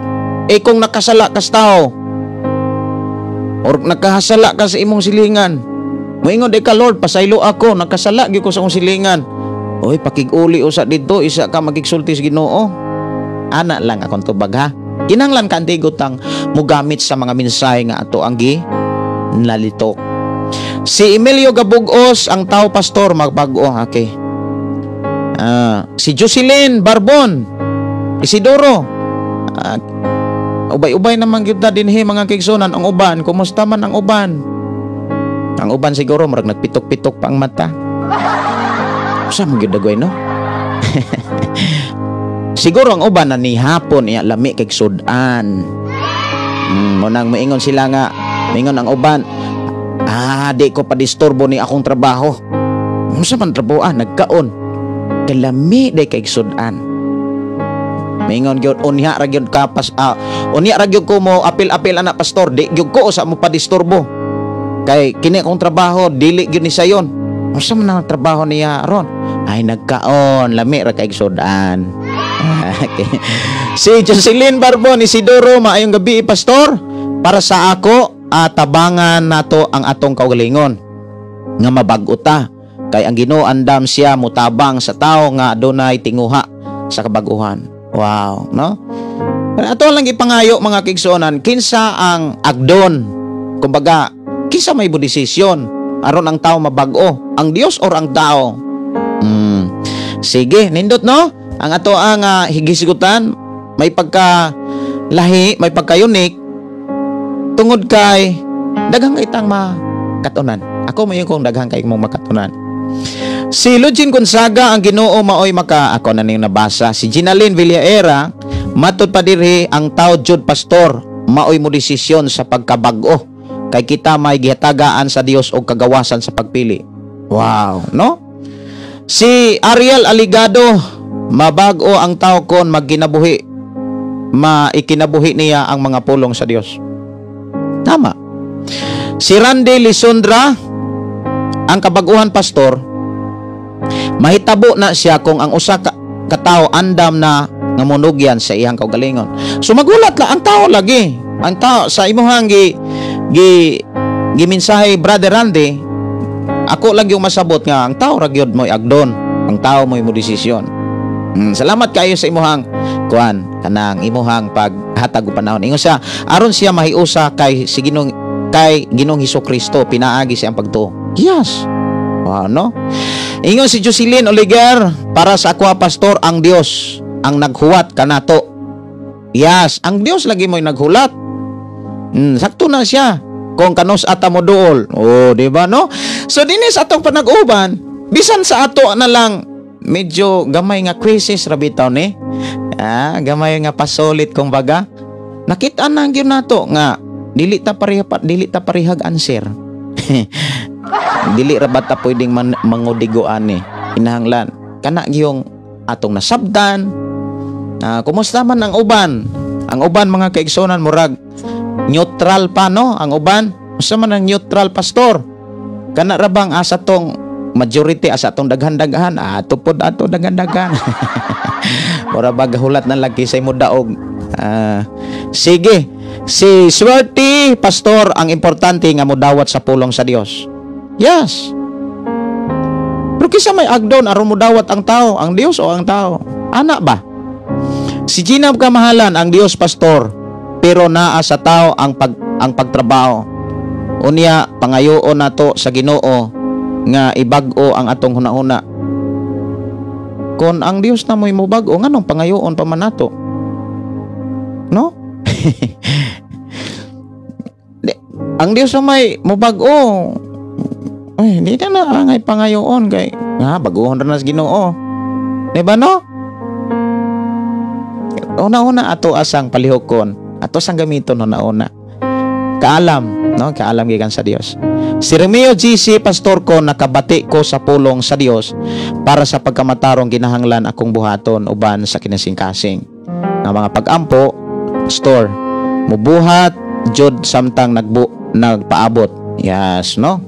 Eh kung nakasala ka sa tao or nakahasala ka sa imong silingan, moingon di ka, "Lord, pasaylo ako, nakasala gyud ko sa akong silingan." Oy, pakig-uli usa didto, isa ka magigsulti sa Ginoo. Ana lang akong tubag ha. Kinahanglan kaantigo tang mugamit sa mga mensahe nga ato ang gi nalitok. Si Emilio Gabugos, ang tao, pastor, magbag-o. Okay. Si Jocelyn Barbon, Isidoro. Ubay-ubay naman gyud ta dinhi, mga kaigsuonan. Ang uban, kumusta man ang uban? Ang uban siguro murag nagpitok-pitok pa ang mata. Usa man gyud dagway, no? Siguro ang uban na ni hapon iya lami kay sudan. Mo nang moingon sila nga, moingon ang uban, "Ah, di ko pa disturbo ni akong trabaho." Unsa man trabaho? Ah, nagkaon. Kalami day kay sudan. Mingon gyud, "Unya ra gyud ka pas, unya ra gyud ko mo apil-apil ana, pastor, di gyud ko usa mo padisturbo. Kay kini akong trabaho, dili gyud ni sayon." Unsa man ang trabaho niya ron? Ay, nagkaon, lami ra kay sudan. Okay. Si Jocelyn Barbon Isidoro, maayong gabi, pastor. Para sa ako, tabangan nato ang atong kaugalingon nga mabag-o ta kay ang Ginoo andam siya mutabang sa tao nga adunay tinguha sa kabaguhan. Wow, no? Pero ato lang ipangayo, mga kaigsuonan, kinsa ang agdon? Kumbaga, kinsa may desisyon aron ang tao mabag-o? Ang Dios or ang tao? Sige, nindot, no? Ang ato ang higisgutan may pagka lahi, may pagka-unique tungod kay daghang itang makatunan. Ako may kong daghang kay mong makatunan. Si Lugin Gonzaga, ang Ginoo maoy maka ako na ning nabasa. Si Ginalyn Villaera, matud pa diri ang tao jud, pastor, maoy mo desisyon sa pagkabag-o kay kita may gihatagaan sa Dios og kagawasan sa pagpili. Wow, no? Si Ariel Aligado, mabag-o ang tao kon magginabuhi, maikinabuhi niya ang mga pulong sa Dios. Tama. Si Randy Lisondra, ang kabaguhan, pastor, mahitabo na siya kung ang usa ka katao andam na nga munugyan sa iyang kaugalingon. So magulat la ang tao lagi. Ang tao sa imuhang gi gi gimensahe, Brother Randy, ako lang yung masabot nga ang tao ra gyud mo'y agdon, ang tao mo'y mo desisyon. Salamat kayo sa imuhang kuan, kanang imuhang paghatag og panahon. Ingon siya, aron siya mahiusa kay si Ginoong kay Ginoong Hesus Kristo pinaagi siyang pagtuo. Yes. Wow, no? Ingon si Jocelyn Oliger, para sa ako, pastor, ang Dios ang naghuwat kanato. Yes, ang Dios lagi mo'y naghulat. Sakto na siya. Kung kanus ata mo duol. Oh, di ba, no? So dinhi sa atong panag-uban, bisan sa ato na lang medyo gamay nga crisis ra bitaw ni. Ah, gamay nga pasulit kung baga. Nakita na gyud nato nga dili ta pareha pa, dili ta parehag answer. Dili ra ba ta pwedeng mangudigo ani. Kinahanglan kana gyung atong nasabtan. Ah, kumusta man ang uban? Ang uban, mga kaigsuonan, murag neutral pa, no? Ang uban, usa man ang neutral, pastor? Kana ra bang asa tong majority, asa tong daghan-daghan, ato pod ato daghan-daghan. Mura ba gahulat na lagi sa imo daog. Ah, sige. Si Swerte, pastor, ang importante nga modawat sa pulong sa Dios. Yes. Pero kisa may agdon aron modawat ang tao, ang Dios o ang tao? Ana ba? Si Gina Kamahalan, ang Dios, pastor, pero naa sa tao ang pagtrabaho. Unya pangayoon nato sa Ginoo nga ibag-o ang atong hunahuna. Kung ang Dios na mo'y mobag-o, nganong pangayoon pa man nato? No? Di, ang Dios na may mobag-o. Ay, di na na angay pangayoon kay nga baguhon ra na sa Ginoo. Di ba, no? Una-una ato asang palihukon, ato sang gamiton una-una. Kaalam, no? Kaalam gikan sa Dios. Si Romeo GC, "Pastor ko, nakabati ko sa pulong sa Dios para sa pagkamatarong ginahanglan akong buhaton uban sa kinasingkasing. Nga mga pagampo, pastor, mubuhat jud samtang nagpaabot." Yes, no?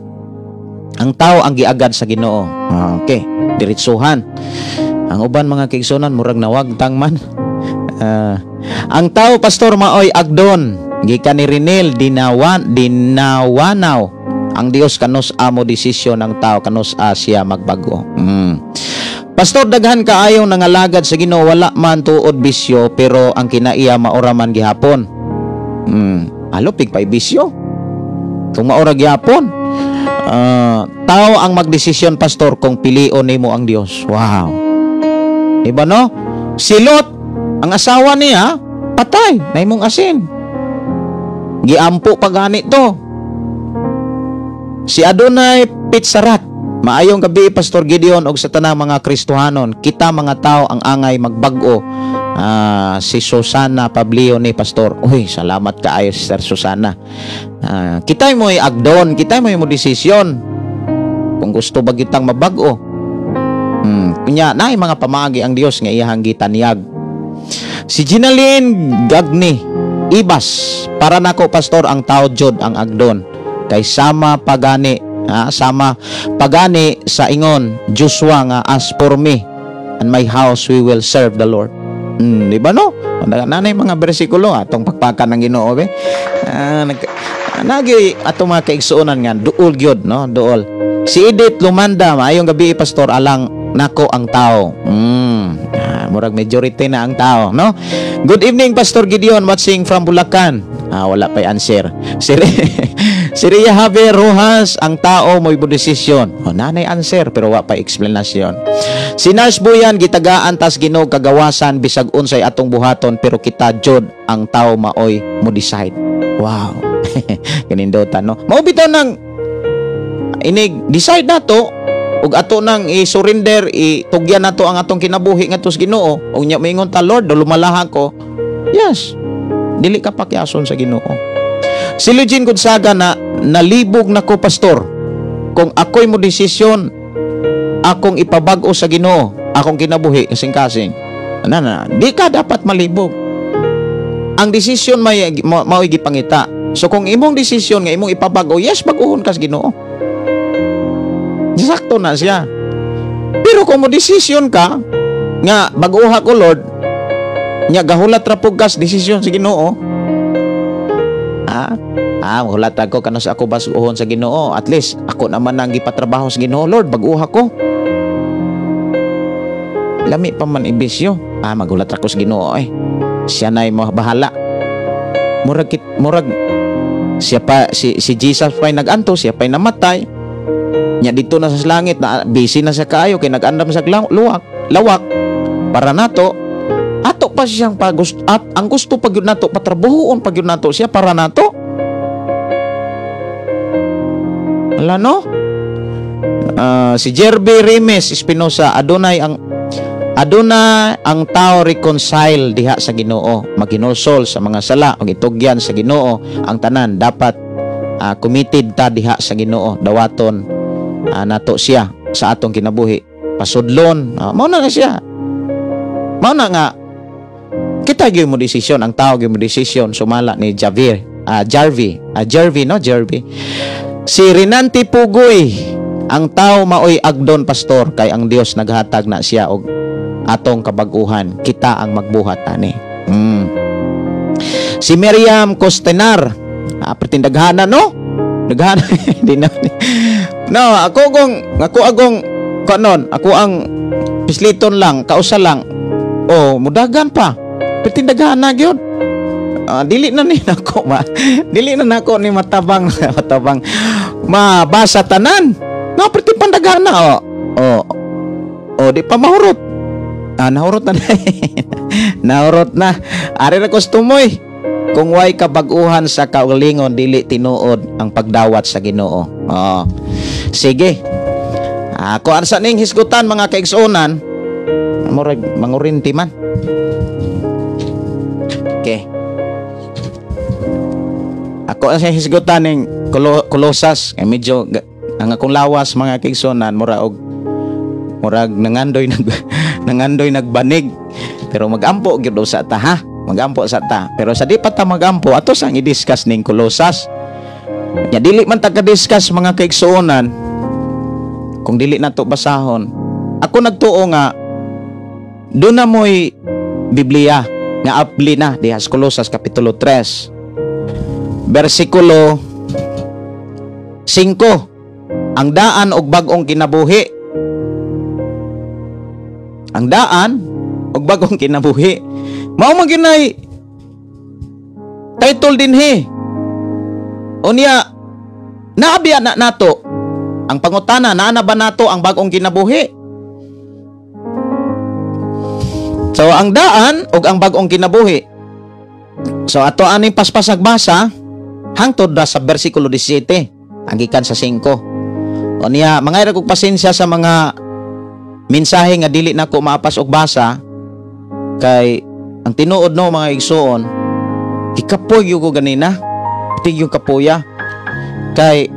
Ang tao ang giagad sa Ginoo. Okay, diretsuhan. Ang uban mga kaigsunan murag nawagtang man. "Ang tao, pastor, maoy agdon." Gikan ni Renel Dinawan Dinawanaw. "Ang Dios kanus amo desisyon ng tao, kanus siya magbago." "Pastor, daghan kaayong nangalagad sa Ginoo, wala man tuod bisyo, pero ang kinaiya maora man gihapon." Alupig pa'y bisyo. Kung maora gihapon. "Tao ang magdesisyon, pastor, kung pilion nimo ang Dios." Wow. Diba, no? Si Lot, ang asawa niya, patay, nahimong asin. Giampo pa gani to. Si Adonai Pitsarat, "Maayong gabi, Pastor Gideon, og sa tanang mga Kristohanon. Kita mga tao ang angay magbag-o." Si Susana Pablio ni, Pastor. Uy, salamat kaayo, Sister Susana. Kita mo agdon, kita mo desisyon. Kung gusto ba kitang mabag-o. Kunya, naay mga pamaagi ang Dios nga iyahang gitanyag. Si Ginaline Gagni Ibas, "Para nako, pastor, ang tao jud ang agdon. Kay sama pagani, ha, sama pagani sa ingon Joshua nga 'As for me and my house, we will serve the Lord.'" Di ba, no? Nanay mga bersikulo atong pakpakan ng Ginoo be. Nagi atong mga kaigsuonan nga duol gyud, no? Duol. Si Edith Lumanda, "Maayong gabi, pastor, alang nako ang tao." Murag majority na ang tao, no? "Good evening, Pastor Gideon, watching from Bulacan." Wala pa'y answer. Si Ria Javier Rojas, "Ang tao mo'y desisyon." Oh, nanay answer pero wa pa explanation. Si Nars Buyan, "Gitagaan tas Ginoo kagawasan bisag unsay atong buhaton, pero kita jud ang tao maoy mo decide." Wow. Kanindutan, no? Mao bitaw nang inig decide nato ug ato nang i-surrender, itugyan nato ang atong kinabuhi ngadto sa Ginoo ug nya moingon ta, "Lord, lumalaha ko." Yes. Dili ka pakyason sa Ginoo. Si Eugene Gonzaga na, "Nalibog na ko, pastor. Kung ako'y mo desisyon, akong ipabag-o sa Ginoo akong kinabuhi kasing-kasing." Na, na, di ka dapat malibog. Ang desisyon may mao'y gipangita. So kung imong desisyon nga imong ipabag-o, yes, bag-ohon ka sa Ginoo. Sakto na siya. Pero kung mo desisyon ka nga bag-oha ko, Lord, nya gahulat ra pug kas desisyon sa Ginoo. Hulat ako kanus ako basuhon sa Ginoo. At least ako naman ang gipatrabaho sa Ginoo, Lord, bag-oha ko. Lami pa man ibisyo. Magulat ako sa Ginoo eh. Siya na'y bahala. Murag siya pa si Jesus pa'y nag-anto, siya pa'y namatay. Nya dito na sa langit na busy na siya kaayo kay nag-andam sa luwak, lawak para nato, ato pa siyang pagusto at ang gusto pa gyud nato patrabahoon pa gyud nato siya para nato. Wala, no? Si Jerby Remes Espinosa, "Adunay ang aduna ang tao reconcile diha sa Ginoo, maginulsol sa mga sala ug itugyan sa Ginoo ang tanan. Dapat committed ta diha sa Ginoo, dawaton nato siya sa atong kinabuhi, pasudlon." Mao na siya, mao na nga kita gyud mo desisyon, ang tao gyud mo desisyon, sumala ni Javier Jarvi, Jarvi, no, Jarvi. Si Renanti Pugoy, "Ang tao maoy agdon, pastor, kay ang Dios naghatag na siya og atong kabag-uhan, kita ang magbuhat ani." Si Miriam Costenar, pertindaghana, no? Daghana di na. No, ako agong kanon, ako ang pisliton lang, kausa lang. Oh, mudagan pa. Pertindaghan gyud. Dili na ni nako ma. Dili na nako ni matabang matabang mabasa tanan. No, perti pandaghana oh. Oh. Oh, di pa mahurot. Ah, nahurot na. Nahurot na. Ari ra kustumoy. Kung way kabag-uhan sa kaugalingon, dili tinuod ang pagdawat sa Ginoo. Oh. Sige. Ako sa ning hisgutan, mga kaigsuonan, murag mangurinti man. Okay. Ako ang sa hisgutan ning Kolosas, kay medyo ang akong lawas, mga kaigsuonan, mura og murag nangandoy nagbanig. Pero magampo gyud sa ta, ha. Magampo sa ta. Pero sa di pa ta magampo, ato sang i-discuss ning Kolosas. Nya dili man ta ka-discuss, mga kaigsuonan, kung dili nato basahon. Ako nagtuo nga doon na mo'y Biblia nga apli na diha sa Kolosas kapitulo 3 bersikulo 5, ang daan og bag-ong kinabuhi, ang daan og bag-ong kinabuhi. Mao man gyud nay title dinhi. Unya naabiya na nato ang pangutana, naa na ba nato ang bag-ong kinabuhi? So ang daan og ang bag-ong kinabuhi. So ato aning paspasag basa hangtod ra sa bersikulo 17 ang gikan sa 5. Unya mangayra kog pasensya sa mga mensahe nga dili nako maapas og basa kay ang tinuod no, mga igsuon, gikapoy gyud ko ganina. Pati yung kapoya. Kay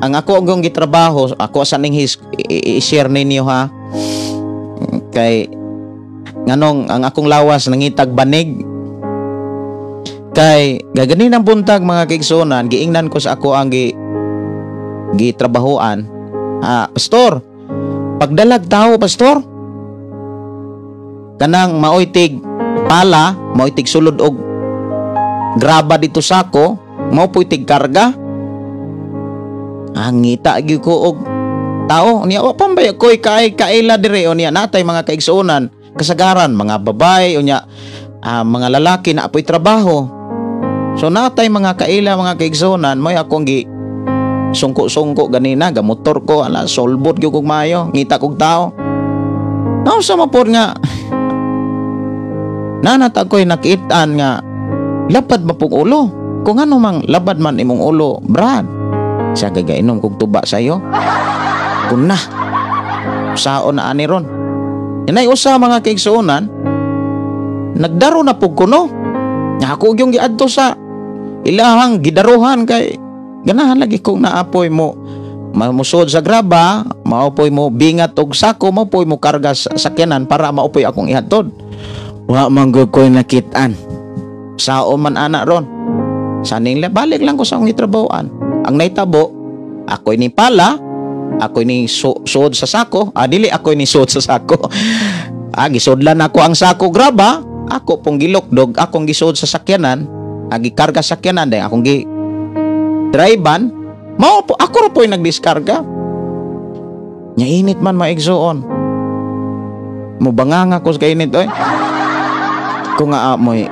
ang ako ang gitrabaho, ako sa ning i-share ninyo, ha. Kay nganong ang akong lawas nangitag banig. Kay gaganin ang buntag, mga kaigsuonan, giingnan ko sa ako ang gitrabahoan. Ah, pastor, pagdalag tao, pastor. Kanang maoy tig pala, maoy tig sulod og graba dito sako, mao po'y tig karga. Ah, ngita gyud ko og tao. Unya wa pa ba ko'y kay kaila dire. Unya natay mga kaigsuonan, kasagaran mga babae, unya mga lalaki na apoy trabaho. So natay mga kaila, mga kaigsuonan, mo'y akong gi sungko-sungko ganina, gamotor ko, ala, solbot gyud kog maayo, ngita kog tao. Nausa mapod nga nanata ko'y nakitaan nga labad mapong ulo. Kung ano mang labad man imong ulo, Brad. Siya gagainom kog tuba sa'yo. Kun na, usaon na ani ron. Inay usa, mga kaigsuonan, nagdaro na pug kuno. Nga ako yung giadto sa ilahang gidaruhan kay ganahan lagi kong naapoy mo mamusod sa graba, maopoy mo bingat og sako, maopoy mo karga sa sakyanan para maopoy akong ihatod. Wa man gud ko'y nakitaan. Sao man ana ron. Saning balik lang ko sa akong gitrabahoan. Ang naitabo, ako'y ni pala, ako'y ni suod sa sako, dili ako'y ni suod sa sako. Gisudlan ako ang sako graba, ako pong gilokdog, akong gisuod sa sakyanan, gikarga sa sakyanan, dahil akong gi drive-an, mao po, ako ra po'y nagdiskarga. Nya init man, maigsuon. Mubanganga ko sa kainit, oy. Ko nga amoy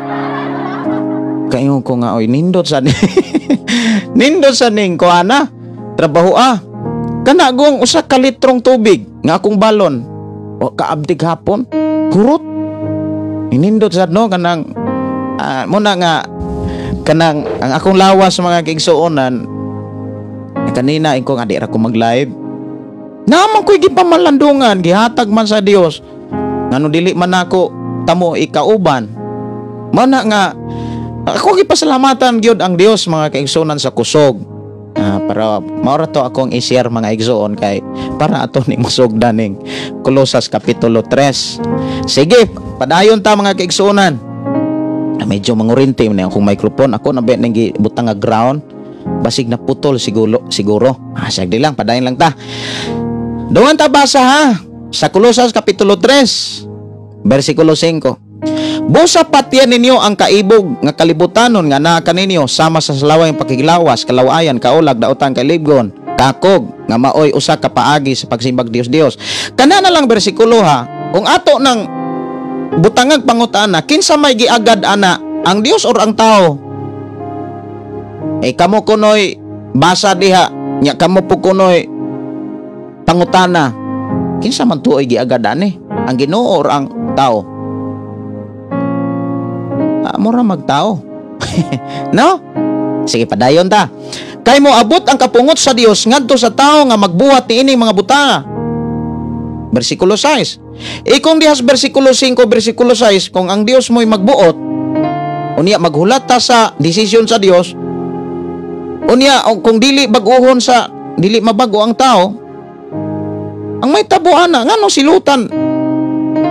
kayo ko nga oy nindot sa ni nindot sa ning ko ana trabaho ah. Kana gong usa ka litrong tubig nga akong balon o kaabdig hapon hurot. Nindot sad no kanang muna nga kanang ang akong lawas, mga kaigsuonan, kanina ko nga di ra ko mag-live. Naman ko'y gipamalandungan, gihatag man sa Dios. Ngano dili man ako tamo ikauban. Mana nga ako gipasalamatan gyud ang Dios, mga kaigsuonan, sa kusog. Para maura to akong i-share, mga igsoon, kay para ato ni musugdan ning Kolosas kapitulo 3. Sige, padayon ta, mga kaigsuonan. Medyo mangurinti man akong microphone. Ako na ba ning gibutang nga ground. Basig na putol siguro siguro. Sige lang, padayon lang ta. Dungan ta basa ha sa Kolosas kapitulo 3 versikulo 5. Busa patyan ninyo ang kaibog nga kalibutanon nga naa kaninyo sama sa salaway pakigilawas, kalawayan, kaulag, dautan, kailibgon, kakog nga maoy usa ka paagi sa pagsimbag Dios Dios. Kana na lang bersikulo ha. Kung ato nang butangag pangutana, kinsa may giagad ana, ang Dios or ang tao? Eh kamo kunoy basa diha, nya kamo po kunoy pangutana. Kinsa man tuoy giagad ani? Ang Ginoo or ang tao? Mura magtao. No? Sige, padayon ta. Kay moabot ang kapungot sa Dios ngadto sa tao nga magbuhat niining mga butanga. Bersikulo 6. E kung dihas bersikulo 5, bersikulo 6, kung ang Dios mo'y magbuot, unya maghulat ta sa desisyon sa Dios, unya kung dili bag-uhon sa dili mabago ang tao, ang may tabuan na nganong silutan,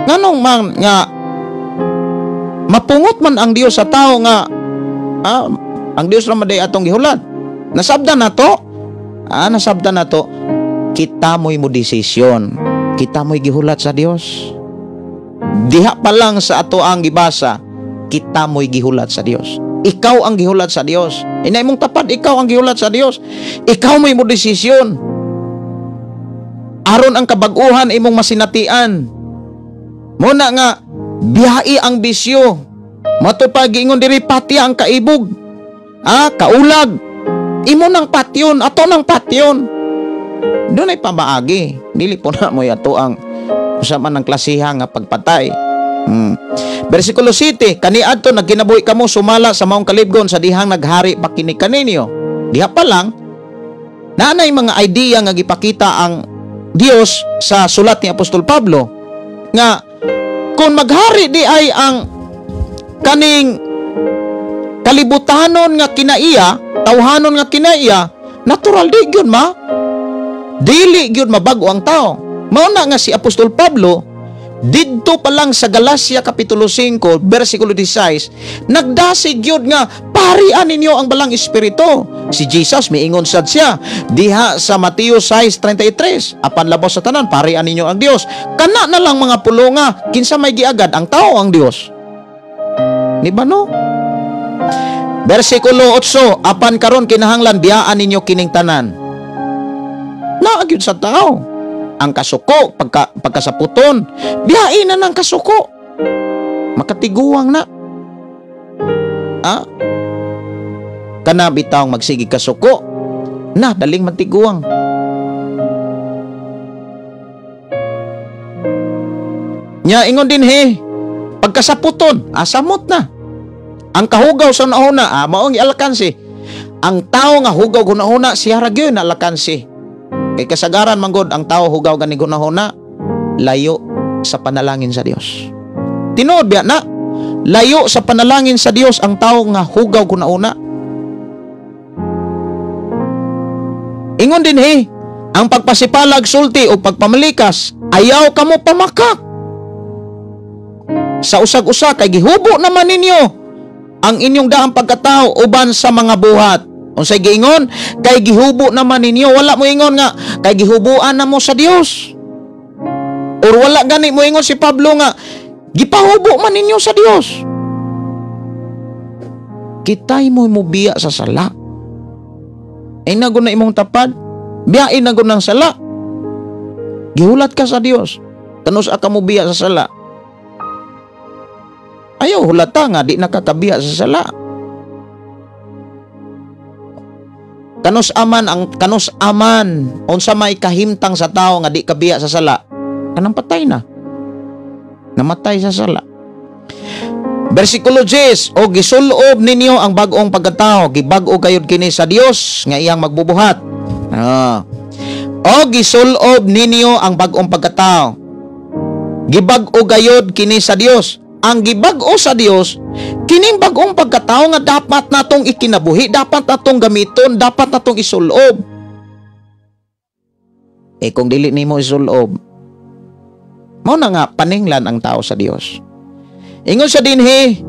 nganong man nga mapungot man ang Dios sa tao nga ang Dios ra man day atong gihulat. Nasabdan na to? Nasabdan na to. Kita mo'y mo desisyon. Kita mo'y gihulat sa Dios. Diha pa lang sa ato ang gibasa, kita mo'y gihulat sa Dios. Ikaw ang gihulat sa Dios. Inay mong tapad, ikaw ang gihulat sa Dios. Ikaw mo'y mo desisyon. Aron ang kabag-uhan imong masinatian. Muna nga biyai ang bisyo. Mato pa giingon diri pati ang kaibog. Kaulag. Imo nang patyon, ato nang patyon. Doon ay pamaagi. Dili po na mo ato ang usa man ang klasiha nga pagpatay. Bersikulo 7, kaniadto nagkinabuhi kamo sumala sa maong kalibgon sa dihang naghari pa kini kaninyo. Diha pa lang naanay mga idea nga gipakita ang Dios sa sulat ni Apostol Pablo nga kung maghari di ay ang kaning kalibutanon nga kinaiya, tawhanon nga kinaiya, natural di gyud ma. Dili gyud mabago ang tao. Mao na nga si Apostol Pablo didto pa lang sa Galacia kapitulo 5 bersikulo 16 nagdasig gyud nga parian ninyo ang balang espiritu. Si Jesus miingon sad siya diha sa Mateo 6:33, apan labaw sa tanan parian ninyo ang Dios. Kana na lang mga pulonga, kinsa may giagad ang tao ang Dios. Di ba no? Bersikulo 8, apan karon kinahanglan biyaan ninyo kining tanan. Naa gyud sa tao ang kasuko, pagkasaputon, biyain na ng kasuko. Makatiguang na. Kana bitawng magsige kasuko, na daling matiguang. Nya ingon din he, pagkasaputon, asamot na. Ang kahugaw sa hunahuna, maong ialkansi. Ang tao nga hugaw hunahuna, siya ra gyud na alkansi. Kay kasagaran manggod ang tao hugaw gani hunahuna, layo sa panalangin sa Dios. Tinuod biya na, layo sa panalangin sa Dios ang tao nga hugaw hunahuna. Ingon din he, ang pagpasipalag sulti o pagpamalikas, ayaw kamo pamakak. Sa usag-usa kay gihubo naman ninyo ang inyong daang pagkatao uban sa mga buhat. Unsay giingon? Kay gihubo naman ninyo. Wala mo ingon nga kay gihubuan na mo sa Dios. Or wala gani mo ingon si Pablo nga gipahubo man ninyo sa Dios. Kitay mo biya sa sala. Ay nagon na imong tapad, biyain na gun ng sala. Gihulat ka sa Dios. Kanus ka mo biya sa sala. Ayaw hulata nga di nakakabiya sa sala. Kanus aman unsa may kahimtang sa tao nga di kabiya sa sala, kanang patay na. Namatay sa sala. Bersikulo 10, o gisulob ninyo ang bag-ong pagkatao, gibag-o kayod kini sa Dios nga iyang magbubuhat. O gisulob ninyo ang bag-ong pagkatao, gibag-o gayod kini sa Dios. Ang gibag-o sa Dios kining bag-ong pagkatao nga dapat natong ikinabuhi, dapat natong gamiton, dapat natong isulob. Eh kung dili nimo isulob, mao na nga paninglan ang tao sa Dios. Ingon sa dinhi,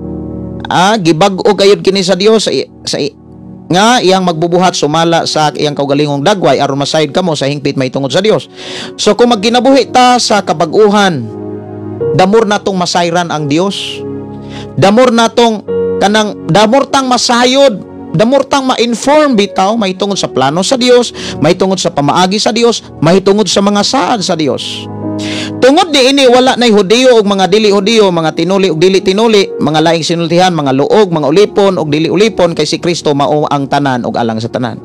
gibag-o gayud kini sa Dios sa nga iyang magbubuhat sumala sa iyang kaugalingong dagway aron masayod kamo sa hingpit mahitungod sa Dios. So kung magginabuhi ta sa kabag-uhan, damor natong masayran ang Dios. Damor natong kanang damor tang masayod, damor tang ma-inform bitaw mahitungod sa plano sa Dios, mahitungod sa pamaagi sa Dios, mahitungod sa mga saad sa Dios. Tungod niini wala nay Hudiyo og mga dili Hudiyo, mga tinuli og dili tinuli, mga laing sinultihan, mga luog, mga ulipon og dili ulipon, kay si Kristo mao ang tanan og alang sa tanan.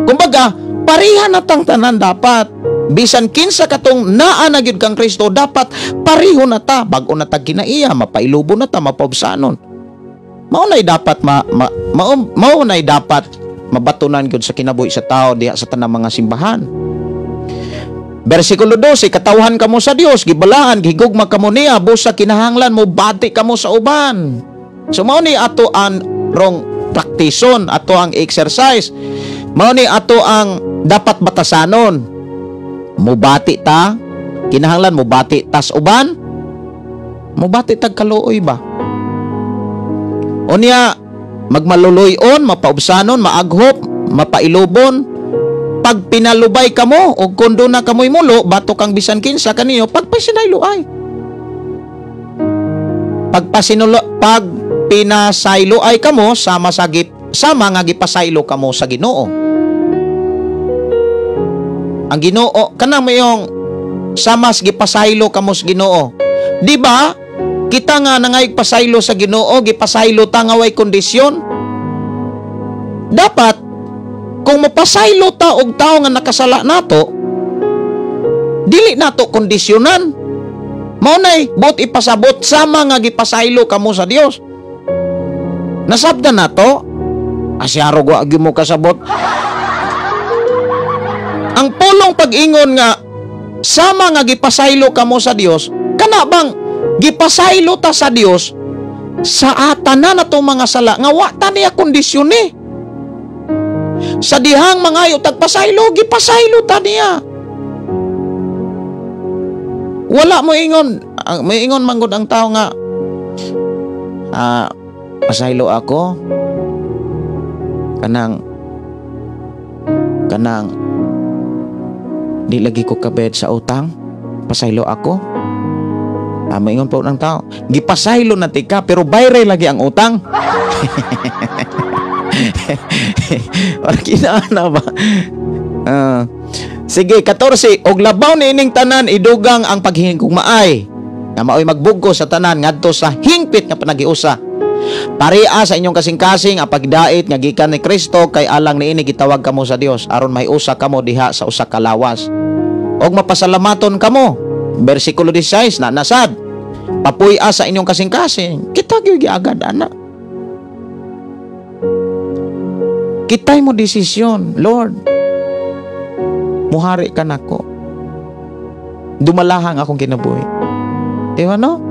Kumbaga, pareha na tang tanan dapat. Bisan kinsa katong naa na gyud kang Kristo, dapat pareho na ta, bag-o na ta kinaiya, mapailubo na ta, mapaubsanon. Mao nay dapat ma, ma, mao, mao nay dapat mabatunan gyud sa kinabuhi sa tao diha sa tanang mga simbahan. Bersikulo 12, katawhan kamo sa Dios, gibalaan, gihigugma kamo niya, busa kinahanglan mo bati kamo sa uban. So mao ni ato ang rong praktison, ato ang exercise. Mao ni ato ang dapat batasanon. Mubati ta, kinahanglan mubati tas uban. Mubati tag kaluoy ba? Unya magmaluloy-on, mapaubsanon, maaghop, mapailubon. Pag pinalubay kamo o kung na kamoy mulo, bato kang bisan kinsa kaniyo, pagpasinaylo ay. Pag pinasaylo ay kamo, sama nga gipasaylo kamo sa Ginoo. Ang Ginoo kanang mayong sama sa gipasaylo kamo sa Ginoo. Di ba? Kita nga nangayog pasaylo sa Ginoo, gipasaylo ta nga way kondisyon. Dapat kung mapasaylo ta og tao nga nakasala nato, dili nato kondisyonan. Mao nay buot ipasabot sama nga gipasaylo kamo sa Dios. Nasabdan nato? Asyaro wa gyud mo kasabot. Ang pulong pag-ingon nga sama nga gipasaylo kamo sa Dios, kana bang gipasaylo ta sa Dios sa atanan natong mga sala nga wa ta niya kondisyon eh. Sa dihang mangayo tagpasaylo, gipasaylo ta niya. Wala mo ingon, may ingon manggod ang tao nga pasaylo ako kanang kanang di lagi ko kabed sa utang, pasaylo ako. Maingon po ng tao, gipasaylo na tika pero bayre lagi ang utang. Or kinana ba? Sige, 14, og labaw ni ining tanan idugang ang paghihigugmaay nga maoy magbugko sa tanan ngadto sa hingpit nga panagiusa. Paria sa inyong kasing-kasing ang pagdait nga gikan ni Kristo kay alang niini gitawag kamo sa Dios aron mahiusa kamo diha sa usa ka lawas. Og mapasalamaton kamo. Bersikulo 16 na nasad. Papuy-a sa inyong kasing-kasing. Kita gyud giagad ana. Kitay mo desisyon, Lord. Muhari ka nako. Dumalahang akong kinabuhi. Di ba no?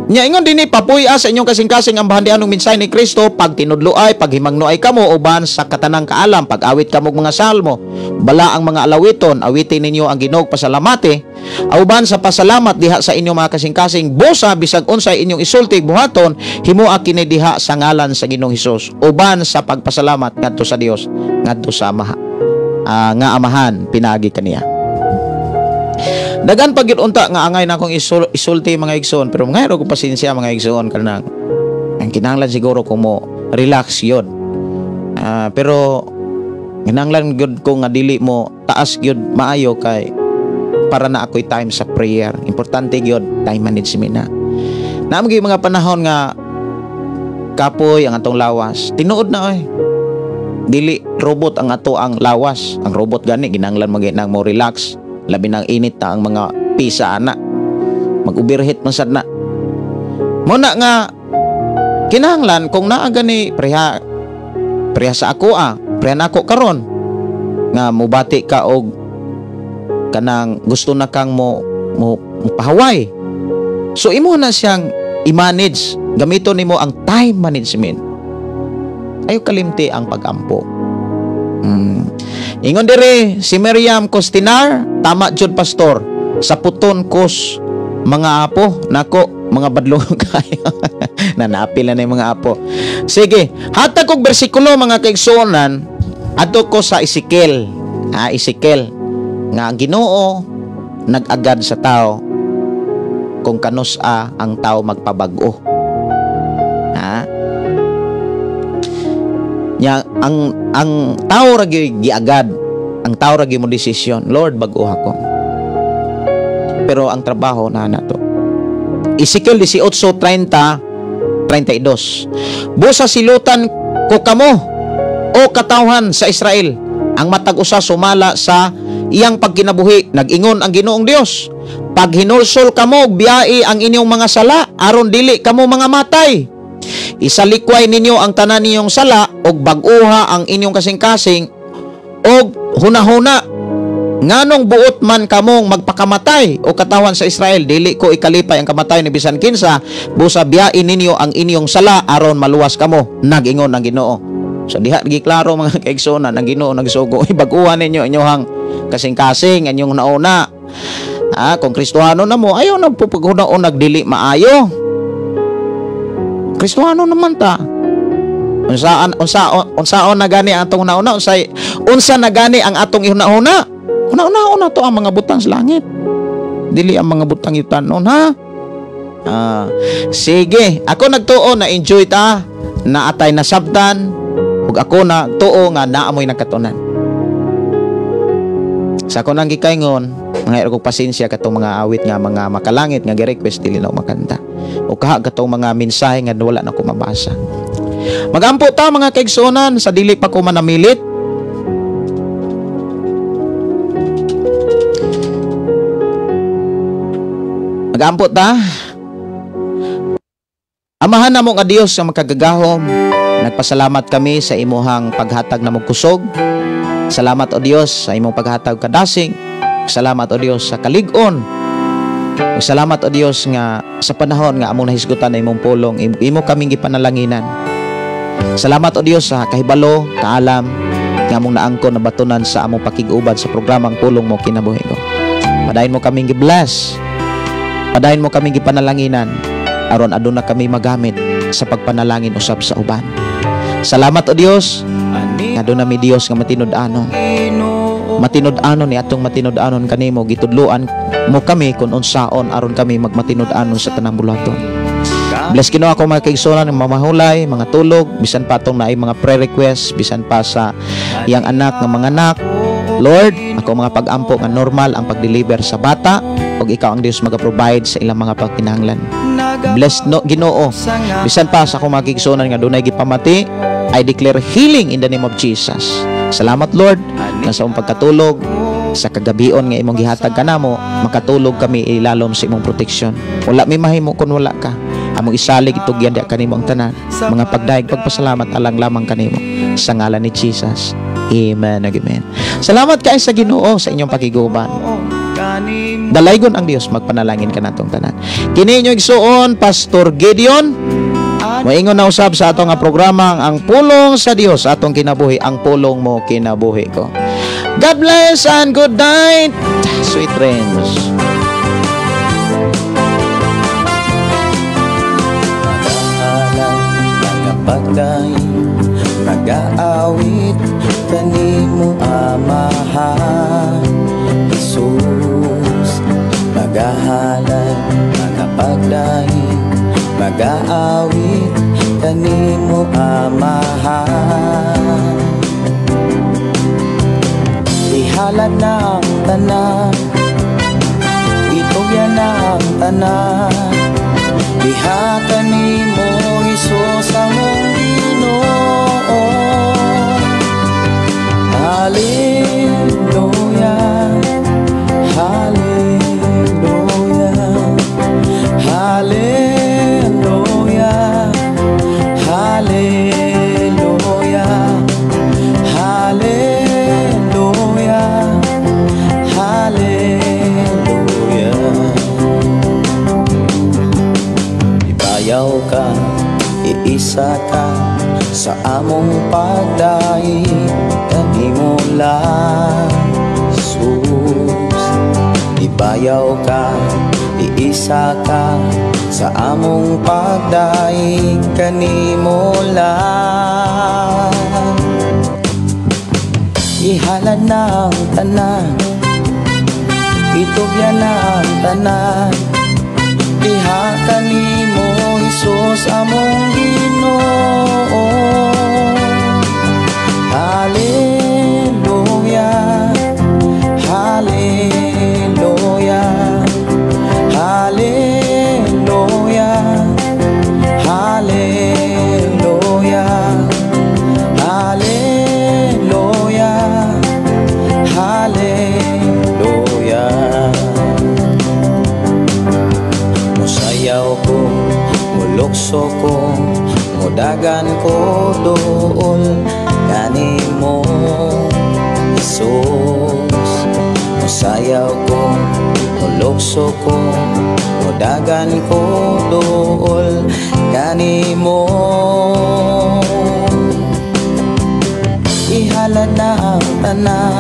Nya ingon dinhi, papuy-a sa inyong kasing-kasing ang bahandianong mensahe ni Kristo, pag tinudloay, paghimangnoay kamo uban sa katanang kaalam, pag-awit kamo og mga salmo, bala ang mga alawiton, awitin ninyo ang Ginoo pasalamate, uban sa pasalamat diha sa inyong mga kasing-kasing, busa bisag unsay inyong isulti buhaton, himoa kini diha sa ngalan sa Ginoong Hesus, uban sa pagpasalamat ngadto sa Dios, ngadto sa Amaha, nga Amahan pinaagi kaniya. Dagan pag unta nga angay na akong isulti mga igsoon, pero mga ko pasensya mga igsoon kanang ang kinahanglan siguro kung mo relax yun. Pero kinahanglan gyud ko nga dili mo taas gyud maayo kay para na ako'y time sa prayer. Importante gyud time management na. Naam gyud mga panahon nga kapoy ang atong lawas. Tinuod na oy. Dili robot ang ato ang lawas. Ang robot gani kinahanglan mag mo relax. Labi nang init na ang mga pisa ana. Mag-overheat man sad na. Muna nga kinahanglan kung naa gani preha preha sa ako preha nako karon nga mubati ka og kanang gusto na kang mo mo pahaway. So imo na siyang i-manage, gamiton nimo ang time management. Ayo kalimti ang pagampo. Ingon dire si Miriam Costinar, tama jud pastor, sa puton kos mga apo nako, mga badlong kayo. Nanapil na yung mga apo. Sige, hatag kog bersikulo mga kaigsuonan, adto ko sa Ezekiel. Ezekiel nga ang Ginoo nag-agad sa tao kung kanus-a ang tao magpabag-o. Ha? Nya ang tao ra gyud giagad, ang tao ra gyud mo desisyon, Lord bag-o ako. Pero ang trabaho na nato. Ezekiel 18:30-32. Busa silutan ko kamo o katawhan sa Israel, ang matag usa sumala sa iyang pagkinabuhi. Nag-ingon ang Ginoong Dios, paghinulsol kamo, biyai ang inyong mga sala aron dili kamo mga matay. Isalikway ninyo ang tanan ninyong sala og bag-uha ang inyong kasing-kasing og hunahuna. Nganong buot man kamong magpakamatay o katawan sa Israel, dili ko ikalipay ang kamatayon ni bisan kinsa, busa biyain ninyo ang inyong sala aron maluwas kamo, nag-ingon ang Ginoo. So diha giklaro mga kaigsuonan, ang Ginoo nagsugo, ibag-uha ninyo inyong kasing-kasing, inyong nauna. Kung Kristohano na mo, ayaw na po paghuna-unag dili maayo. Kristohano naman ta. Unsaon na gani ang atong nauna, unsa na gani ang atong ihuna-huna? Una-una to ang mga butang sa langit. Dili ang mga butang itanon, ha? Sige, ako nagtuo na enjoy ta, na atay nasabtan, ug ako nagtuo nga naamoy nagkatunan. Sa ako nang gikaingon, mga kog pasensya katong mga awit nga mga makalangit nga gi-request dili na makanta. O kaha katong mga mensahe nga wala na ko mabasa. Magampo ta mga kaigsuonan sa dili pa ko manamilit. Magampo ta. Amahan namo nga Dios nga makagagahom, nagpasalamat kami sa imuhang paghatag namong kusog. Salamat o Dios sa imong paghatag kadasing. Salamat o Dios sa kalig-on. Salamat o Dios nga sa panahon nga among nahisgutan na imong pulong, imo kaming gipanalanginan. Salamat o Dios sa kahibalo, kaalam nga among naangkon na batunan sa among pakig-uban sa programang Pulong Mo Kinabuhi Ko. Padayon mo kaming gi-bless. Padayon mo kaming gipanalanginan aron aduna kami magamit sa pagpanalangin usab sa uban. Salamat o Dios nga aduna mi Dios nga matinud-anon. Matinud-anon ni atong matinud-anon kanimo, gitudloan mo kami kung unsaon aron kami magmatinud-anon sa tanang buluhaton. Bless Ginoo ako mga kaigsuonan, mamahulay, mga tulog, bisan pa atong naay mga prayer request, bisan pa sa iyang anak nga mga anak. Lord, ako mga pag-ampo nga normal ang pag-deliver sa bata ug ikaw ang Dios maga-provide sa ilang mga pagkinahanglan. Bless no Ginoo. Bisan pa sa akong mga kaigsuonan nga dunay gipamati, I declare healing in the name of Jesus. Salamat Lord nga sa imong pagkatulog sa kagabion nga imong gihatag kanamo, makatulog kami ilalom sa imong proteksyon. Wala mi mahimo kun wala ka. Among isalig itugyan diha kanimo ang tanan. Mga pagdayeg pagpasalamat alang lamang kanimo sa ngalan ni Jesus. Amen. Amen. Salamat kay sa Ginoo sa inyong pakiguban. Dalaygon ang Dios magpanalangin kanatong tanan. Kini inyo igsuon Pastor Gideon. Moingon na usab sa atong nga programa ang Pulong sa Dios atong kinabuhi, ang pulong mo kinabuhi ko. God bless and good night. Sweet dreams. Pagday nagaawit kanimo Amahan Jesus, magahalad magapagday magaawit kanimo Amahan. Ihalad na ang tanan, itugyan na ang tanan, diha kanimo Hesus among Ginoo. Hallelujah, hallelujah, hallelujah, hallelujah, hallelujah, hallelujah. Ibayaw ka, iisa ka sa among pagdaig kanimo lang, Jesus. Ibayaw ka, iisa ka sa among pagdaig kanimo lang. Ihalad na ang tanan, itugyan na ang tanan, diha kanimo Hesus among Ginoo. Hallelujah, hallelujah, hallelujah, hallelujah, hallelujah, hallelujah. Tukso ko, mudagan ko duol kanimo. Ihalad na ang tanan.